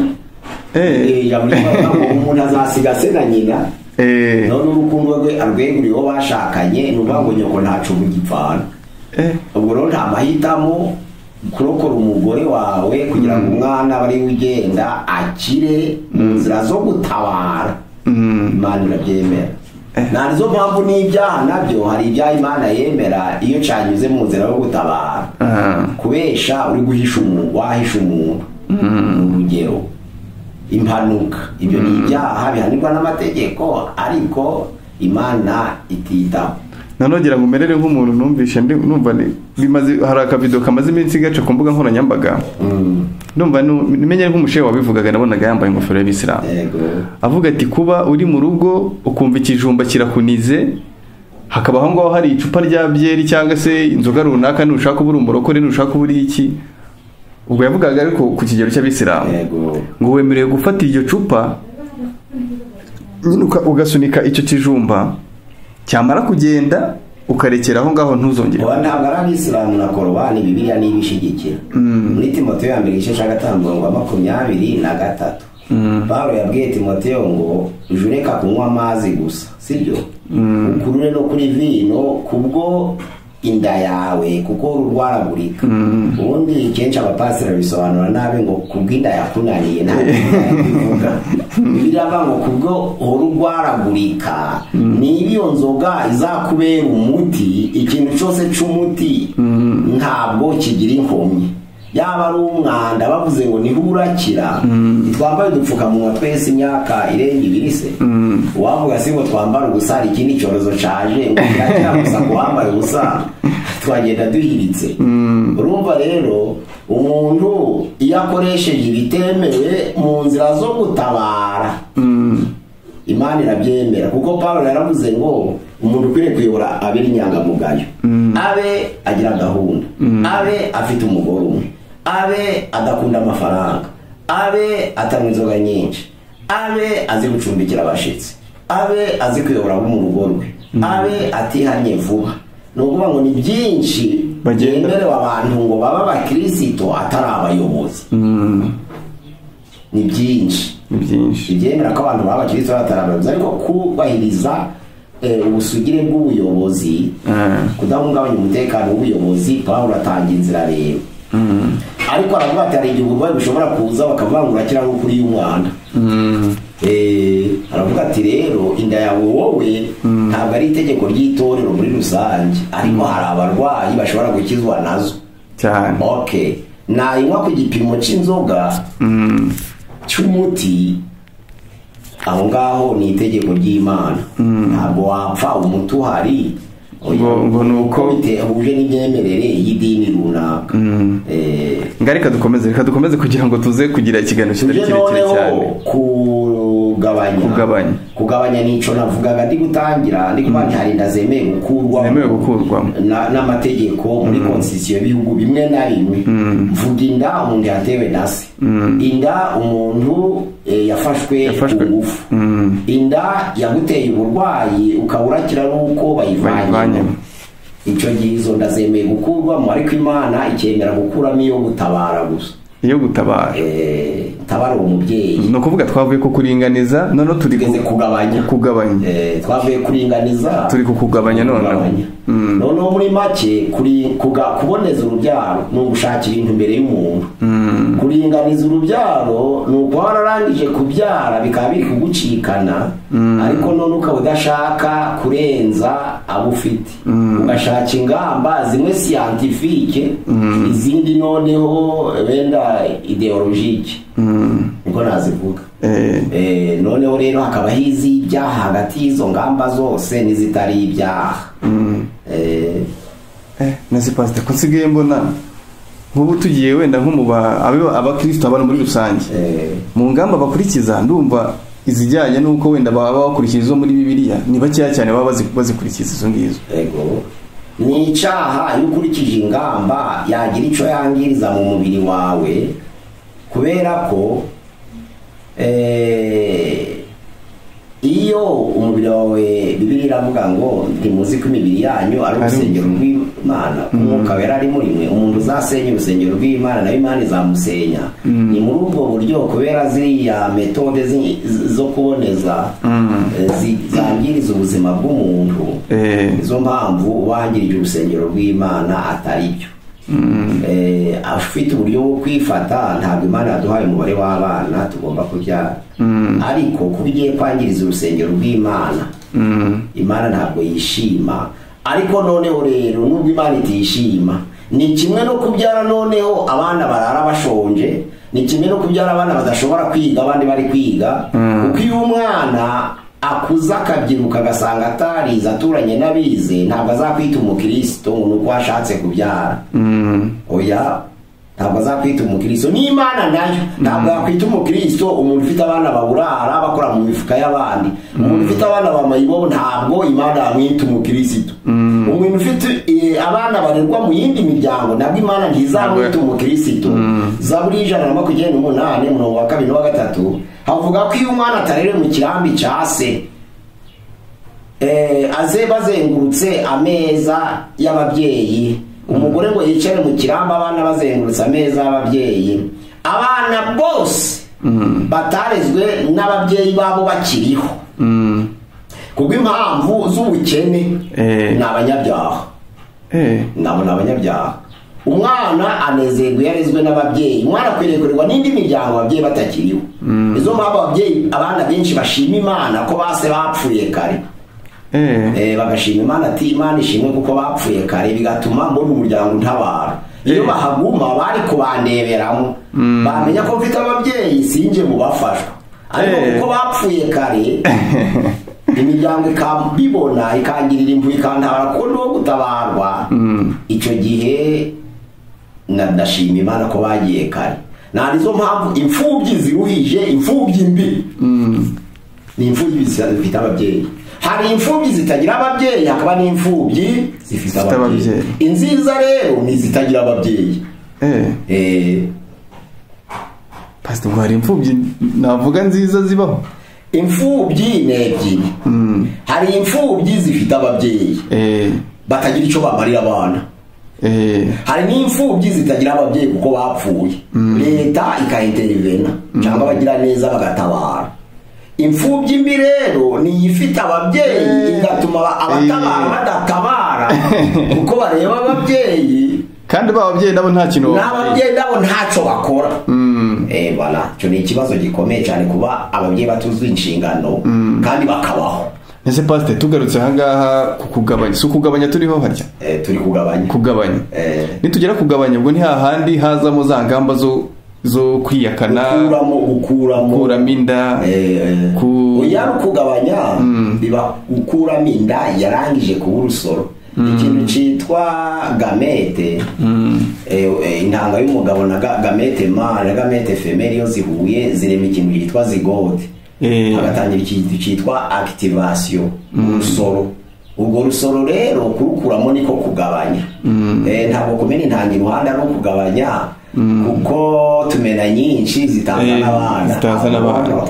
Ijambo ry'Imana ngo umuntu azasiga se na nyina, none urukundo rwe arweguriye uwo bashakanye, ni ukuvuga ngo nyoko ntaco mugipfana. Ubwo rero nta mahitamo, kurokora umugore wawe kugira ngo umwana abe ariwe ugenda akire mu nzira zo gutabara, Imana irabyemera. Nta mpamvu n'ibyaha nabyo hari ibyaha Imana yemera iyo canyuze mu nzira yo gutabara. Kubesha uri guhisha umuntu, wahisha umuntu, urugero impanuka, ibyo ni ibyaha bihanirwa n'amategeko, ariko Imana ititaho. Nanogera ngo umerere nk'umuntu numvishe numva bimaze, hari akavido kamaze iminsi gaca ku mbuga nkoranyambaga, numva nimenye nk'umushehe wabivugaga, nabonaga yambaye ingofero y'Abisilamu, avuga ati kuba uri mu rugo ukumva ikijumba kirakunize, hakaba aho ngaho hari icupa rya byeri cyangwa se inzoga runaka, nushaka ubura umurokore nushaka ubura iki, ubwo yavugaga ariko ku kigero cy'Abisilamu, ngo wemerewe gufata iryo cupa nyine ugasunika icyo kijumba, cyamara kugenda ukarekera aho ngaho ntuzongere. Oya, ntabwo ari abisilamu na korowani, Bibiliya niyo ibishyigikira. Muri Timoteyo ya mbere igice cya 5 umurongo wa 23, Pawulo yabwiye Timoteyo ngo uje ureka kunywa amazi gusa, sibyo, ukurure no kuri vino kubwo inda yawe, kuko urwaragurika. Ubundi kenshi abapasiteri bisobanura nabi ngo kubw'inda yakunaniye, ntabwo bivuga. Bibiliya ivuga ngo kubwo uhora urwaragurika, niba iyo nzoga izakubera umuti, ikintu cyose c'umuti ntabwo kigira inkomyi, yaba ari umwanda bavuze ngo niho urakira. Twambaye udupfukamunwa twese imyaka irenga 2 se, uwavuga si ngo twambare ubusa, hari ikindi cyorezo caje ngo kirakira gusa ngo wambaye ubusa, twagenda duhiritse. Urumva rero umuntu iyo akoresheje ibitemewe mu nzira zo gutabara, Imana irabyemera, kuko Pawulo yaravuze ngo umuntu ukwiriye kuyobora abe inyangamugayo, abe agira gahunda, abe afite umugore umwe, abe adakunda amafaranga, abe atanywa inzoga nyinshi, abe azi gucumbikira abashitsi, abe azi kuyobora abo mu rugo rwe, abe atihanye vuba. Ni ukuvuga ngo ni byinshi byemerewe abantu ngo babe abakirisito atari abayobozi. Ni byinshi, Ni byinshi ibyemera ko abantu baba abakirisito batari abayobozi, ariko kubahiriza ubusugire bw'ubuyobozi, kudahungabanya umutekano w'ubuyobozi, Pawulo atanga inzira rero. Ariko aravuga ati hari igihe uburwayi bushobora kuza bakavuga ngo urakira nk'uko uriye umwana. Aravuga ati rero inda yawe wowe ntabwo ari itegeko ry'itorero muri rusange, ariko hari abarwayi bashobora gukizwa nazo cyane. Okay, nayinywa ku gipimo c'inzoga cy'umuti, aho ngaho ni itegeko ry'Imana, ntabwo wapfa umuti uhari Ngo ni uko bitehuje n'imyemerere y'idini runaka. Nga reka dukomeze kugira ngo tuze kugira ikiganiro kitari Tuje kirekire noneho cyane. kugabanya. Kugabanya. Nico navugaga ndi gutangira, ndi kuvuga nti hari inda zemewe gukurwamo, Zemewe gukurwamo. N'amategeko muri constitution y'ibihugu bimwe na bimwe. Mvuga inda umuntu yatewe na se, inda umuntu yafashwe Yafashwe. ku ngufu, inda yaguteye uburwayi ukaba urakira nuko bayivanyemo. Bayivanyemo. Icyo gihe izo nda zemeye gukurwamo, ariko Imana ikemera gukuramo iyo gutabara gusa. Iyo gutabara. Tabara uwo mubyeyi. Ni ukuvuga twavuye ku kuringaniza, noneho turi Tugeze kugabanya. Kugabanya. Twavuye kuringaniza, Turi kukugabanya noneho. Kugabanya. Noneho muri make kuboneza urubyaro ni ugushaka ibintu mbere y'umuntu. Kuringaniza urubyaro ni ukuba wararangije kubyara bikaba biri kugucikana, ariko none ukaba udashaka kurenza abo ufite, ugashaka ingamba zimwe scientifique, izindi noneho wenda ideologique, niko nazivuga. Noneho rero hakabaho iz'ibyaha hagati y'izo ngamba zose n'izitari ibyaha. Nasi pastor, ko nsigaye mbona nk'ubu tugiye wenda nko mu abakristo abantu muri rusange, mu ngamba bakurikiza ndumva izijyanye n'uko wenda baba bakurikiza izo muri Bibiliya ni bakeya cyane baba bazikurikiza izo ngizo. Ego, ni icyaha iyo ukurikije ingamba yagira icyo yangiriza mu mubiri wawe, kubera ko iyo umubiri wawe, Bibiliya iravuga ngo ntimuzi ko imibiri yanyu ari urusengero rw'Imana, umwuka wera ari muri mwe, umuntu uzasenya urusengero rw'Imana nawe Imana izamusenya. Ni muri ubwo buryo, kubera ziriya metode zo kuboneza zangiriza ubuzima bw'umuntu, izo mpamvu wangirije urusengero rw'Imana atari byo. Afite uburyo bwo kwifata, ntabwo Imana yaduhaye umubare w'abana tugomba kubyara, ariko kuba igiye kwangiriza urusengero rw'Imana, Imana ntabwo yishima. Ariko noneho rero nubwo Imana itishima, ni kimwe no kubyara noneho abana barara bashonje, ni kimwe no kubyara abana badashobora kwiga abandi bari kwiga, kuko iyo umwana akuza akabyiruka agasanga atarize aturanye n'abize, ntabwo azakwita umukristo ngo ni uko ashatse kubyara. Oya, ntabwo azakwita umukristo. N'Imana nayo ntabwo yakwita umukristo umuntu ufite abana baburara bakora mu mifuka y'abandi, umuntu ufite abana ba mayibobo ntabwo Imana yamwita umukristo, umuntu ufite abana barerwa mu yindi miryango ntabwo Imana ntizamwita umukristo. Zaburi 128 umurongo wa 2 n'uwa 3 havuga ko iyo umwana atarere mu kirambi cya se, Aze bazengurutse ameza y'ababyeyi, umugore ngo yicare mu kiramba, abana bazengurutse ameza y'ababyeyi. Abana bose batarezwe n'ababyeyi babo bakiriho kubw'impamvu z'ubukene ni abanyabyaha. Nabo ni abanyabyaha. Umwana anezerwa iyo arezwe n'ababyeyi. Umwana akwiriye kurerwa n'indi miryango ababyeyi batakiriho. Izo mpamvu ababyeyi, abana benshi bashima Imana ko base bapfuye kare. Bagashima Imana ati Imana ishimwe kuko bapfuye kare, bigatuma mbona umuryango untabara. Iyo bahaguma bari kubandeberamo, bamenya ko mfite ababyeyi sinje mu bafashwa. Ariko kuko bapfuye kare, imiryango ikabibona ikangirira impuhwe ikantabara kuko ndi uwo gutabarwa. Icyo gihe ndashima Imana ko bagiye kare. Nta nizo mpamvu imfubyi ziruhije, imfubyi mbi ni imfubyi zifite ababyeyi. Hari imfubyi zitagira ababyeyi, hakaba n'imfubyi zifite ababyeyi. Inziza rero ni zitagira ababyeyi. Pastor, ngo hari imfubyi navuga nziza zibaho? Imfubyi ni ebyiri. Hari imfubyi zifite ababyeyi batagira icyo bamarira abana. Hari n'imfubyi zitagira ababyeyi kuko bapfuye, leta ikaintervena cyangwa abagira neza bagatabara. Imfubyi mbi rero ni ifite ababyeyi igatuma abatabara badatabara kuko bareba ababyeyi, kandi ba babyeyi nabo nta kintu, n'ababyeyi nabo ntacyo bakora. Voilà, cyo ni ikibazo gikomeye cyane kuba ababyeyi batuzuye inshingano kandi bakabaho. Ese pastor, tugarutse ahangaha ku kugabanya, si ukugabanya turiho harya? Turi kugabanya. Kugabanya. Nitugera kugabanya ubwo ni hahandi hazamo za ngamba zo kwiyakana, gukuramo inda. Oya, kugabanya biba gukuramo inda yarangije kuba urusoro. Ikintu cyitwa gamete, intanga y'umugabo na gamete male na gamete femelle iyo zihuye zirema ikintu cyitwa zygote. Hagatangira ikintu cyitwa activation, urusoro. Ubwo rusoro rero kurukuramo niko kugabanya. Ntabwo kumena intanga iruhande ari ukugabanya, kuko tumena nyinshi zitazana abana,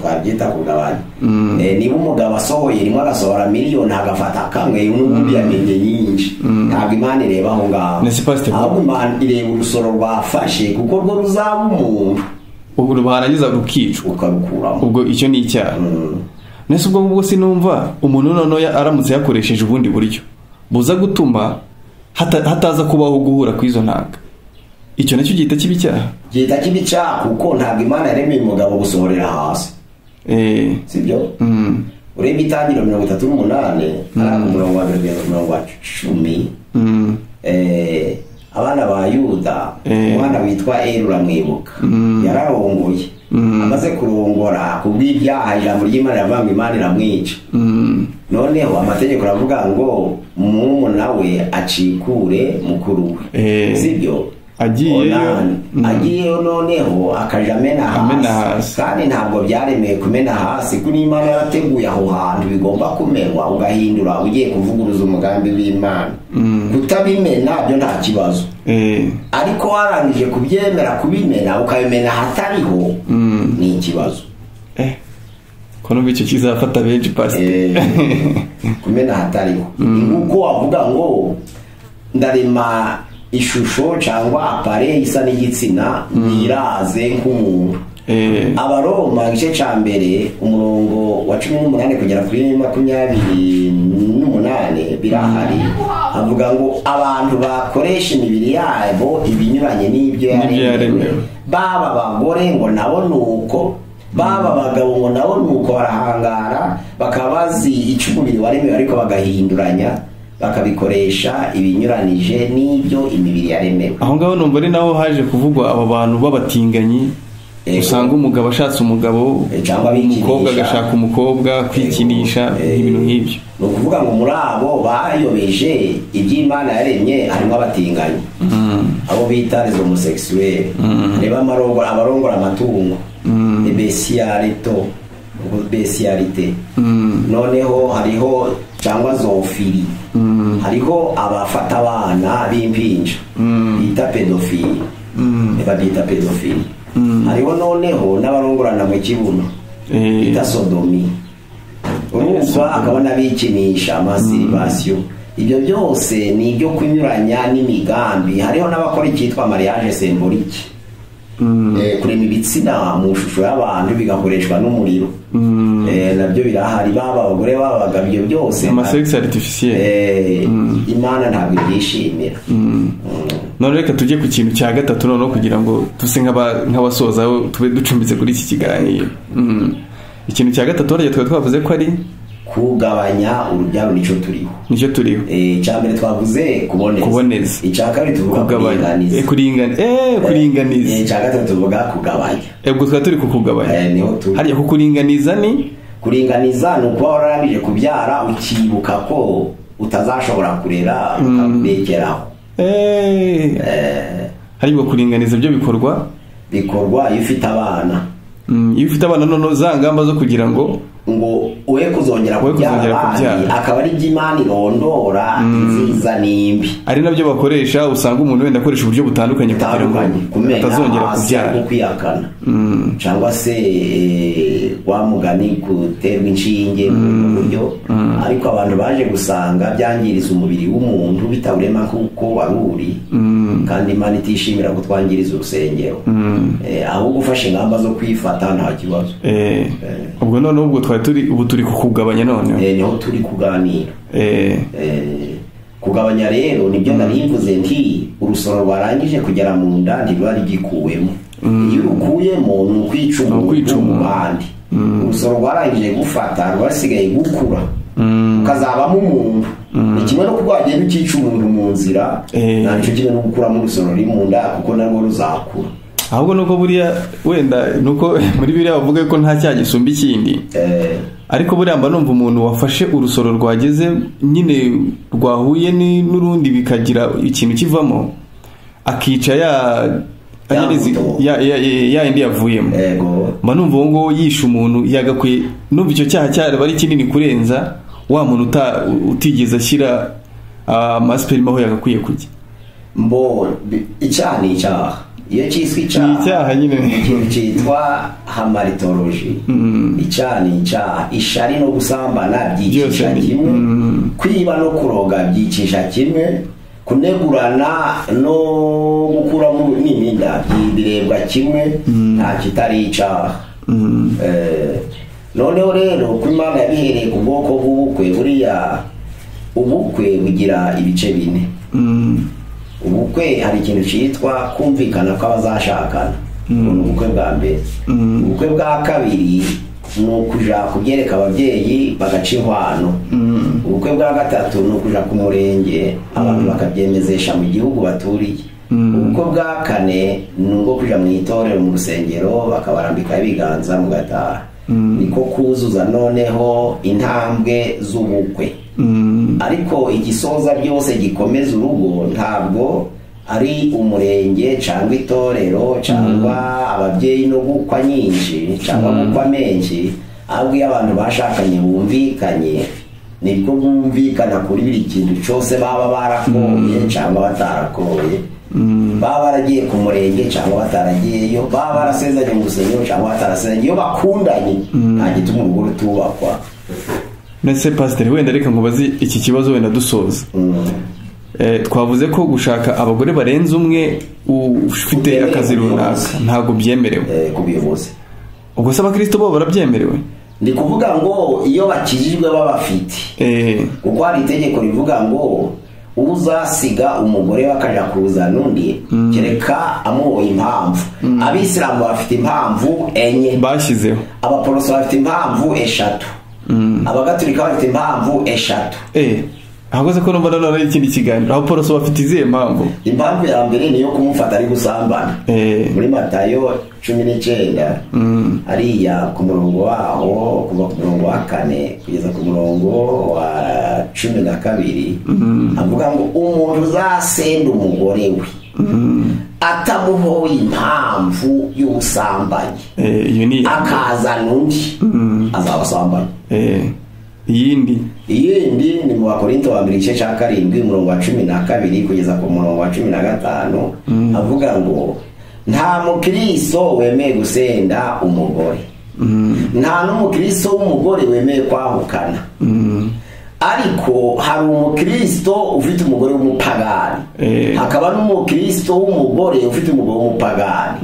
twabyita kugabanya. Niba umugabo asohoye rimwe agasohora miliyoni agafata kamwe, n'ubundi yamenye nyinshi. Ntabwo Imana ireba aho ngaho, ahubwo Imana ireba urusoro rwafashe, kuko rwo ruzaba umuntu, ubwo rubarangiza rukicwa ukarukuramo. Ubwo icyo ni icyaha. Nese ubwo ngubwo sinumva umuntu noneho aramutse yakoresheje ubundi buryo buza gutuma hataza kubaho guhura kw'izo ntanga, icyo nacyo gihita kiba icyaha. Gihita kiba icyaha kuko ntabwo Imana yaremeye umugabo gusohorera hasi. Sibyo? Ureba Itangiriro 38 ari umurongo wa mbere kugeza ku murongo wa 10. Abana ba Yuda, umwana witwa Eri uramwibuka, yararongoye. Amaze kurongora kubw'ibyaha, ijambo ry'Imana riravuga ngo Imana iramwica. Noneho amategeko aravuga ngo murumuna we acikure mukuru we. Sibyo? Agiyeyo noneho akaja amena hasi. Kandi ntabwo byaremeye kumena hasi, kuko Imana yarateguye aho hantu bigomba kumenwa, ugahindura ugiye kuvuguruza umugambi w'Imana. Kutabimena byo nta kibazo, ariko warangije kubyemera kubimena ukabimena hatariho ni ikibazo. Ko numva icyo kizafata benshi pastor. Kumena hatariho nkuko wavuga ngo ndarema ishusho cyangwa appareil isa n'igitsina niraze nk'umuntu. Abaroma igice ca mbere umurongo wa 18 kugera kuri 28 birahari, avuga ngo abantu bakoresha imibiri yabo ibinyuranye n'ibyo yaremewe, baba abagore ngo nabo nuko, baba abagabo ngo nabo nuko, barahangara bakaba bazi icyo umubiri waremewe ariko bagahinduranya bakabikoresha ibinyuranije n'ibyo imibiri yaremewe. Aho ngaho numva ari naho haje kuvugwa aba bantu b'abatinganyi, usanga umugabo ashatse umugabo, umukobwa agashaka umukobwa, kwikinisha, ibintu nk'ibyo. Ni ukuvuga ngo muri abo bayobeje iby'Imana yaremye harimo abatinganyi, abo bita les homosexuels, reba abarongora amatungo, bestialité. Noneho hariho cyangwa zoofili, hariho abafata abana b'impinja bita pedofili, babyita pedofili. Hariho noneho n'abarongorana mu kibuno bita sodomi. Urumva akabona bikinisha masturbation. Ibyo byose ni ibyo kunyuranya n'imigambi. Hariho n'abakora icyitwa mariage symbolique, kurema ibitsina mu shusho y'abantu bigakoreshwa n'umuriro. Nabyo birahari, baba abagore baba abagabo, ibyo byose ama sexe artificiel. Imana ntabwo ibyishimira. None reka tujye ku kintu cya gatatu noneho, kugira ngo tuse nk'abasoza tube ducumbitse kuri iki kiganiro. Ikintu cya gatatu harya twari twavuze ko ari kugabanya urubyaro, nico turiho. Nicyo turiho. Icya mbere twavuze kuboneza. Kuboneza. Icya kabiri tuvuga kugabanya. Kuringaniza. Kuringaniza. Icya gatatu tuvuga kugabanya. Ubwo twari turi kukugabanya. Niho turi. Harya kukuringaniza ni Kuringaniza ni ukuba wararangije kubyara ukibuka ko utazashobora kurera, ukabekeraho. Harya ubwo kuringaniza byo bikorwa Bikorwa iyo ufite abana. Iyo ufite abana, noneho za ngamba zo kugira ngo ngo we kuzongera we kubyara kuzongera abandi, kubyara. Akaba ari byo Imana irondora, inziza n'imbi. Ari nabyo bakoresha, usanga umuntu wenda akoresha uburyo butandukanye kugira ngo Bitandukanye, kumena atazongera hasi kubyara. no kwihakana, cyangwa se wa mugani guterwa inshinge mu buryo. Ariko abantu baje gusanga byangiriza umubiri w'umuntu, bitawurema nk'uko wari uri, kandi Imana itishimira ko twangiriza urusengero. Ahubwo ufashe ingamba zo kwifata nta kibazo. Ubwo noneho ubwo twari turi, ubu turi kukugabanya noneho. Niho turi kuganira. Kugabanya rero nibyo nari mvuze nti urusoro rwarangije kugera mu nda ntiruba rugikuwemo. Iyo urukuyemo ni ukwica Ni ukwica umuntu mu umuntu. bandi. Urusoro rwarangije gufata rwasigaye gukura ukazabamo umuntu. Ni kimwe no kuba wagenda ukica umuntu mu nzira, ntacyo kimwe no gukuramo urusoro ruri mu nda, kuko narwo ruzakura. Ahubwo nuko buriya wenda nuko muri biriya bavuga ko nta cyaha gisumba ikindi, ariko buriya mba numva umuntu wafashe urusoro rwageze nyine rwahuye n'urundi bikagira ikintu kivamo, akica ya Ya anyerezi- mbuto. ya yindi yavuyemo, mba numva uwo nguwo yishe umuntu, yagakwiye numva icyo cyaha cyaraba ari kinini kurenza wa muntu utigeze ashyira amasperima aho yagakwiye kujya. Mbo icyaha ni icyaha iyo cyiswe icyaha. Ni icyaha nyine. Ikintu cyitwa hamartology. Icyaha ni icyaha. Ishari no gusambana byicisha Byose kimwe, kwiba no kuroga byicisha kimwe, kunegurana no gukuramo n'inda birebwa kimwe, nta kitari icyaha. Noneho rero ko Imana yabihereye ku bwoko bw'ubukwe, buriya ubukwe bugira ibice bine. Ubukwe hari ikintu cyitwa kumvikana kw'abazashakana. Ubu ni ubukwe bwa mbere. Ubukwe bwa kabiri ni ukuja kubyereka ababyeyi bagaca inkwano. Ubukwe bwa gatatu ni ukuja ku murenge, abantu bakabyemezesha mu gihugu baturiye. Ubukwe bwa kane ni ubwo kuja mu itorero, mu rusengero, bakabarambikaho ibiganza mugataha. Niko kuzuza noneho intambwe z'ubukwe. Ariko igisoza byose gikomeza urugo ntabwo ari umurenge cyangwa itorero cyangwa ababyeyi no gukwa nyinshi cyangwa gukwa menshi, ahubwo iyo abantu bashakanye bumvikanye, nibwo bumvikana kuri buri kintu cyose, baba barakoye cyangwa batarakoye, baba baragiye ku murenge cyangwa bataragiyeyo, baba barasezeranye mu rusengero cyangwa batarasezeranye, iyo bakundanye nta gituma urugo rutubakwa. Nese pasiteri, wenda reka nkubaze iki kibazo wenda dusoza. Twavuze ko gushaka abagore barenze umwe ufite Utemerewe akazi ku runaka buyobozi. Ntabwo byemerewe. Ku buyobozi. Ubwo se abakristo bo barabyemerewe? Ni kuvuga ngo iyo bakijijwe babafite, kuko hari itegeko rivuga ngo uzasiga umugore we akaja kuzana undi kereka amuhoye impamvu. Abisilamu bafite impamvu enye bashyizeho. Abaporoso bafite impamvu eshatu, abagatulika bafite impamvu eshatu. Ahubwo se ko numva noneho ari ikindi kiganiro, abaporoso bafite izihe mpamvu? Impamvu ya mbere niyo kumufata ari gusambana. Muri Matayo 19 hariya ku murongo waho, kuva ku murongo wa 4 kugeza ku murongo wa 12, avuga ngo umuntu uzasenda umugore we atamuhoye impamvu y'ubusambanyi, Iyo ni iya mbere. akazana undi, azaba asambanye. Iyindi? Iyindi ni mu Bakorinto wa mbere igice cya 7, umurongo wa 12 kugeza ku murongo wa 15, avuga ngo nta mukristo wemeye gusenda umugore. Nta n'umukristo w'umugore wemeye kwahukana. Ariko hari umukristo ufite umugore w'umupagani, hakaba n'umukristo w'umugore ufite umugabo w'umupagani.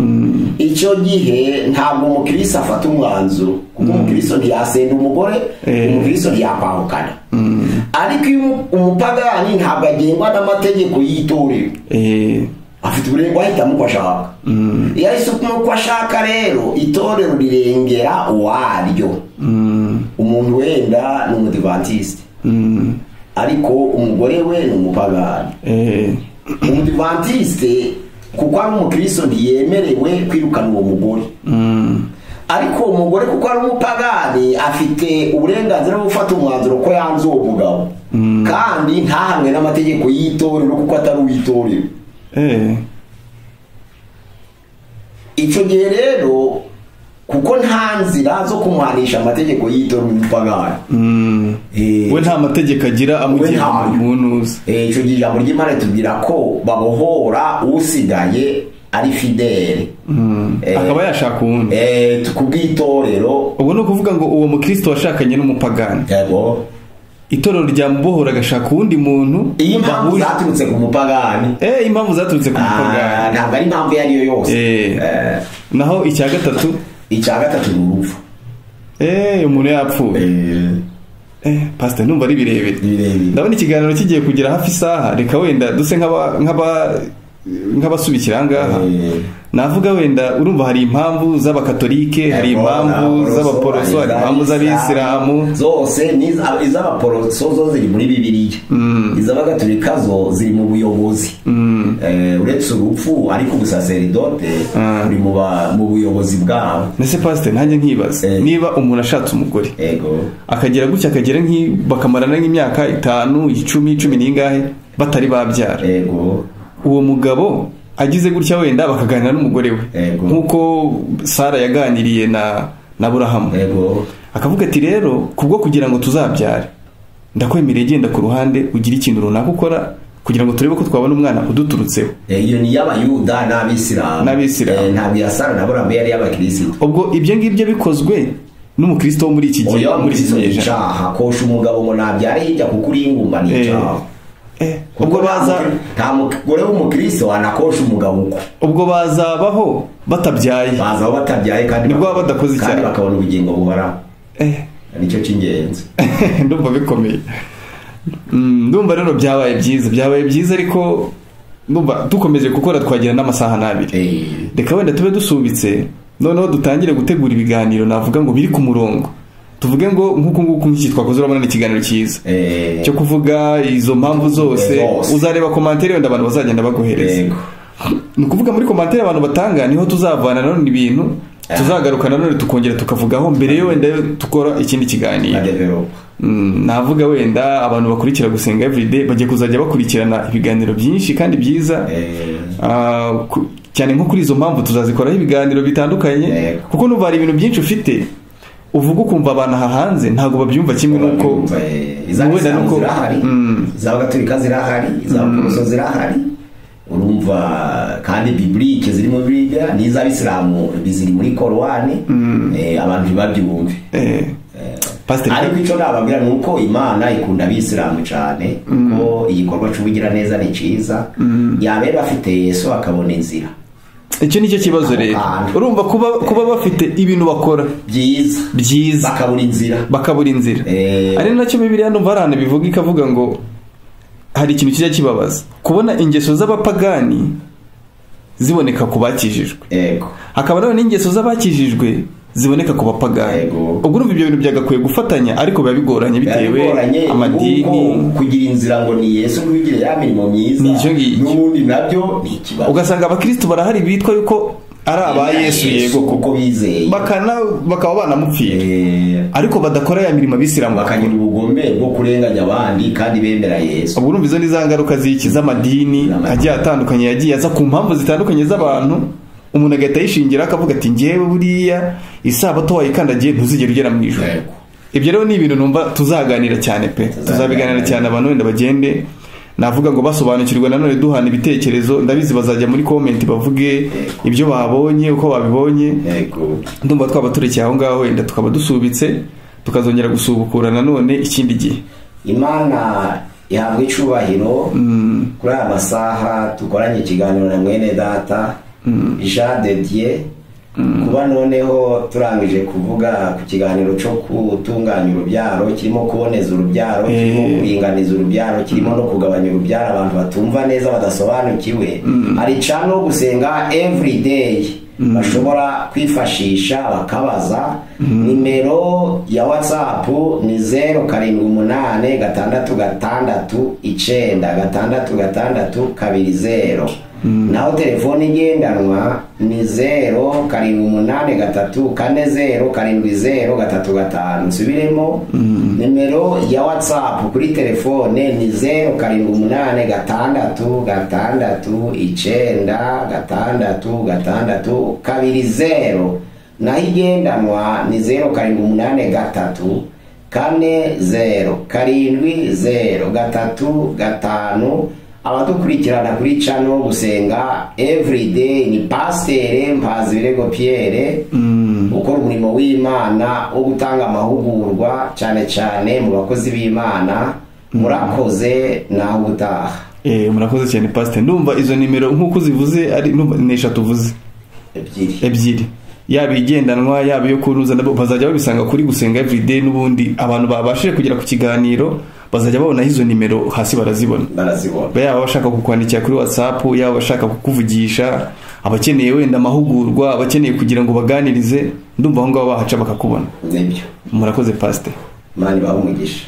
Icyo gihe ntabwo umukristo afata umwanzuro, kuko umukristo ntiyasenda umugore, umukristo ntiyakwahukana. Ariko iyo umupagani ntabwo agengwa n'amategeko y'itorero, afite uburenganzira ahitamo uko ashaka. Iyo ahisemo uko ashaka rero, itorero rirengera uwaryo. Umuntu wenda ni umudivantiste, ariko umugore we ni umupagani. Umudivantiste kuko ari umukristo ntiyemerewe kwirukana uwo mugore, ariko uwo mugore kuko ari umupagani afite uburenganzira bwo gufata umwanzuro ko yanze uwo mugabo, kandi ntahanwe n'amategeko y'itorero kuko atari uw'itorero. Icyo gihe rero kuko nta nzira zo kumuhanisha amategeko y'itorero umupagani, we nta mategeko agira amugenga umuntu uzi. Icyo gihe ijambo ry'Imana ritubwira ko babohora usigaye ari fidele, akaba yashaka uwundi kubw'itorero. Ubwo ni ukuvuga ngo uwo mukristo washakanye n'umupagani, yego, itorero ryamubohora agashaka uwundi muntu. Iyi mpamvu zaturutse ku mupagani. Impamvu zaturutse ku mupagani ntabwo ari impamvu iyo ari yo yose. Naho icya gatatu, icya gatatu ni urupfu. Umuntu yapfuye. Pastor, numva ari birebire. Ndabona ikiganiro kigiye kugera hafi isaha, reka wenda duse nk'abasubikira ngaha. Navuga wenda urumva hari impamvu z'abakatolike, hari impamvu z'abaporoso, hari impamvu z'abisilamu. Zose ni iz'abaporoso zo ziri muri Bibiliya, iz'abagatolika zo ziri mu buyobozi. Uretse urupfu ariko ubusaseridoti buri mu buyobozi bwabo. Nese pastor, nanjye nkibaza niba umuntu ashatse umugore, akagera gutya akagera bakamarana nk'imyaka 5, 10, 10 n'ingahe batari babyara, uwo mugabo agize gutya wenda bakaganira n'umugore we nkuko Sara yaganiriye na Aburahamu, akavuga ati rero kubwo kugira ngo tuzabyare ndakwemereye genda ku ruhande ugire ikintu runaka ukora kugira ngo turebe ko twabona umwana uduturutseho. Iyo ni y'abayuda n'abisilamu. Ntabwo ya Sara na Aburahamu yari y'abakristo. Ubwo ibyo ngibyo bikozwe n'umukristo wo muri iki gihe, muri iki gihe kosha umugabo ngo nabyare hirya kuko uri ingumba ni icyaha. Ubwo baza nta mugore w'umukristo anakosha umugabo uko. Ubwo bazabaho batabyaye, bazabaho batabyaye kandi nibwo badakoze icyaha kandi bakabona ubugingo buhoraho. Nicyo cy'ingenzi. Ndumva bikomeye. Ndumva rero byabaye byiza, ariko ndumva dukomeje gukora twagira n'amasaha 2. Reka wenda tube dusubitse noneho dutangire gutegura ibiganiro navuga ngo biri ku murongo. Tuvuge ngo nkuko nguko nk'iki twakoze urabona ikiganiro cyiza cyo kuvuga izo mpamvu zose. Uzareba commentaire wenda abantu bazagenda baguhereza. Ni ukuvuga muri commentaire abantu batanga niho tuzavana none ibintu tuzagaruka nanone tukongera tukavugaho mbere yo wenda tukora ikindi kiganiro. Navuga wenda abantu bakurikira Gusenga Everyday bagiye kuzajya bakurikirana ibiganiro byinshi kandi byiza, cyane nko kuri izo mpamvu tuzazikoraho ibiganiro bitandukanye, kuko numva hari ibintu byinshi ufite uvuga ukumva abantu aha hanze ntabwo babyumva kimwe nuko wenda nuko zirahari, iz'abagatolika zirahari, iz'abaporoso zirahari, urumva kandi biblique ziri mu Bibiliya n'iz'abisilamu ziri muri Korowani, abantu ntibabyumve. Ariko icyo nababwira ni uko Imana ikunda abisilamu cyane, ko igikorwa cy'ubugira neza ni cyiza, yabera bafite Yesu akabona inzira. Icyo nicyo kibazo rero. Urumva kuba bafite ibintu bakora byiza bakabura inzira. Ari nacyo Bibiliya ndumva arana bivuga ikavuga ngo hari ikintu kijya kibabaza kubona ingeso z'abapagani ziboneka ku bakijijwe, hakaba none ingeso z'abakijijwe ziboneka ku bapagani. Ubwo urumva ibyo bintu byagakwiye gufatanya, ariko biba bigoranye bitewe amadini. Kugira inzira ngo ni Yesu n'ubigire ya mirimo myiza n'ubundi nabyo ni ikibazo. Ugasanga abakristo barahari bitwa yuko ari aba Yesu, yego kuko bizeye bakaba banamupfira, ariko badakora ya mirimo abisilamu, bakagira ubugome bwo kurenganya abandi kandi bemera Yesu. Ubwo urumva izo ni za ngaruka z'iki z'amadini agiye atandukanye yagiye aza ku mpamvu zitandukanye z'abantu. Umuntu agahita yishingira akavuga ati ngewe buriya isabato wayikandagiye ntuzigera ugera mu ijuru. Ibyo rero ni ibintu numva tuzaganira cyane pe, tuzabiganira cyane abantu wenda bagende Navuga ngo basobanukirwa nanone duhana ibitekerezo. Ndabizi bazajya muri comment bavuge ibyo babonye, uko babibonye. Ndumva twaba turekeye aho ngaho, wenda tukaba dusubitse tukazongera gusubukura nanone ikindi gihe. Imana ihabwa icubahiro. Kuri aya masaha dukoranye ikiganiro na mwene data Jean de Dieu, kuba noneho turangije kuvuga ku kiganiro cyo gutunganya urubyaro, kirimo kuboneza urubyaro, kirimo kuringaniza urubyaro, kirimo no kugabanya urubyaro, abantu batumva neza badasobanukiwe, hari channel Gusenga Everyday bashobora kwifashisha bakabaza. Nimero ya WhatsApp ni 078 6 6 9 6 6 20. Naho telefone igendanwa ni 0783 40 70 35. Nsubiremo, nimero ya WhatsApp kuri telefone ni 0786 6 9 6 20, naho igendanwa ni 0783 40 70 35. Abadukurikirana kuri channel Gusenga Everyday ni Pasteur Mpazibirego Pierre, ukora umurimo w'Imana wo gutanga amahugurwa cyane cyane mu bakozi b'Imana. Murakoze, naho ubutaha. Murakoze cyane Pasteur. Ndumva izo nimero nk'uko zivuze ari ni eshatu uvuze, ebyiri, yaba igendanwa yaba iyo kuruza, nabo bazajya babisanga kuri Gusenga Everyday. N'ubundi abantu babashije kugera ku kiganiro bazajya babona izo nimero hasi, barazibona. Yaba bashaka kukwandikira kuri WhatsApp, yaba bashaka kukuvugisha, abakeneye wenda amahugurwa, abakeneye kugira ngo baganirize, ndumva aho ngaho bahaca bakakubona. Nibyo. Murakoze Pasteur. Imana ibahe umugisha.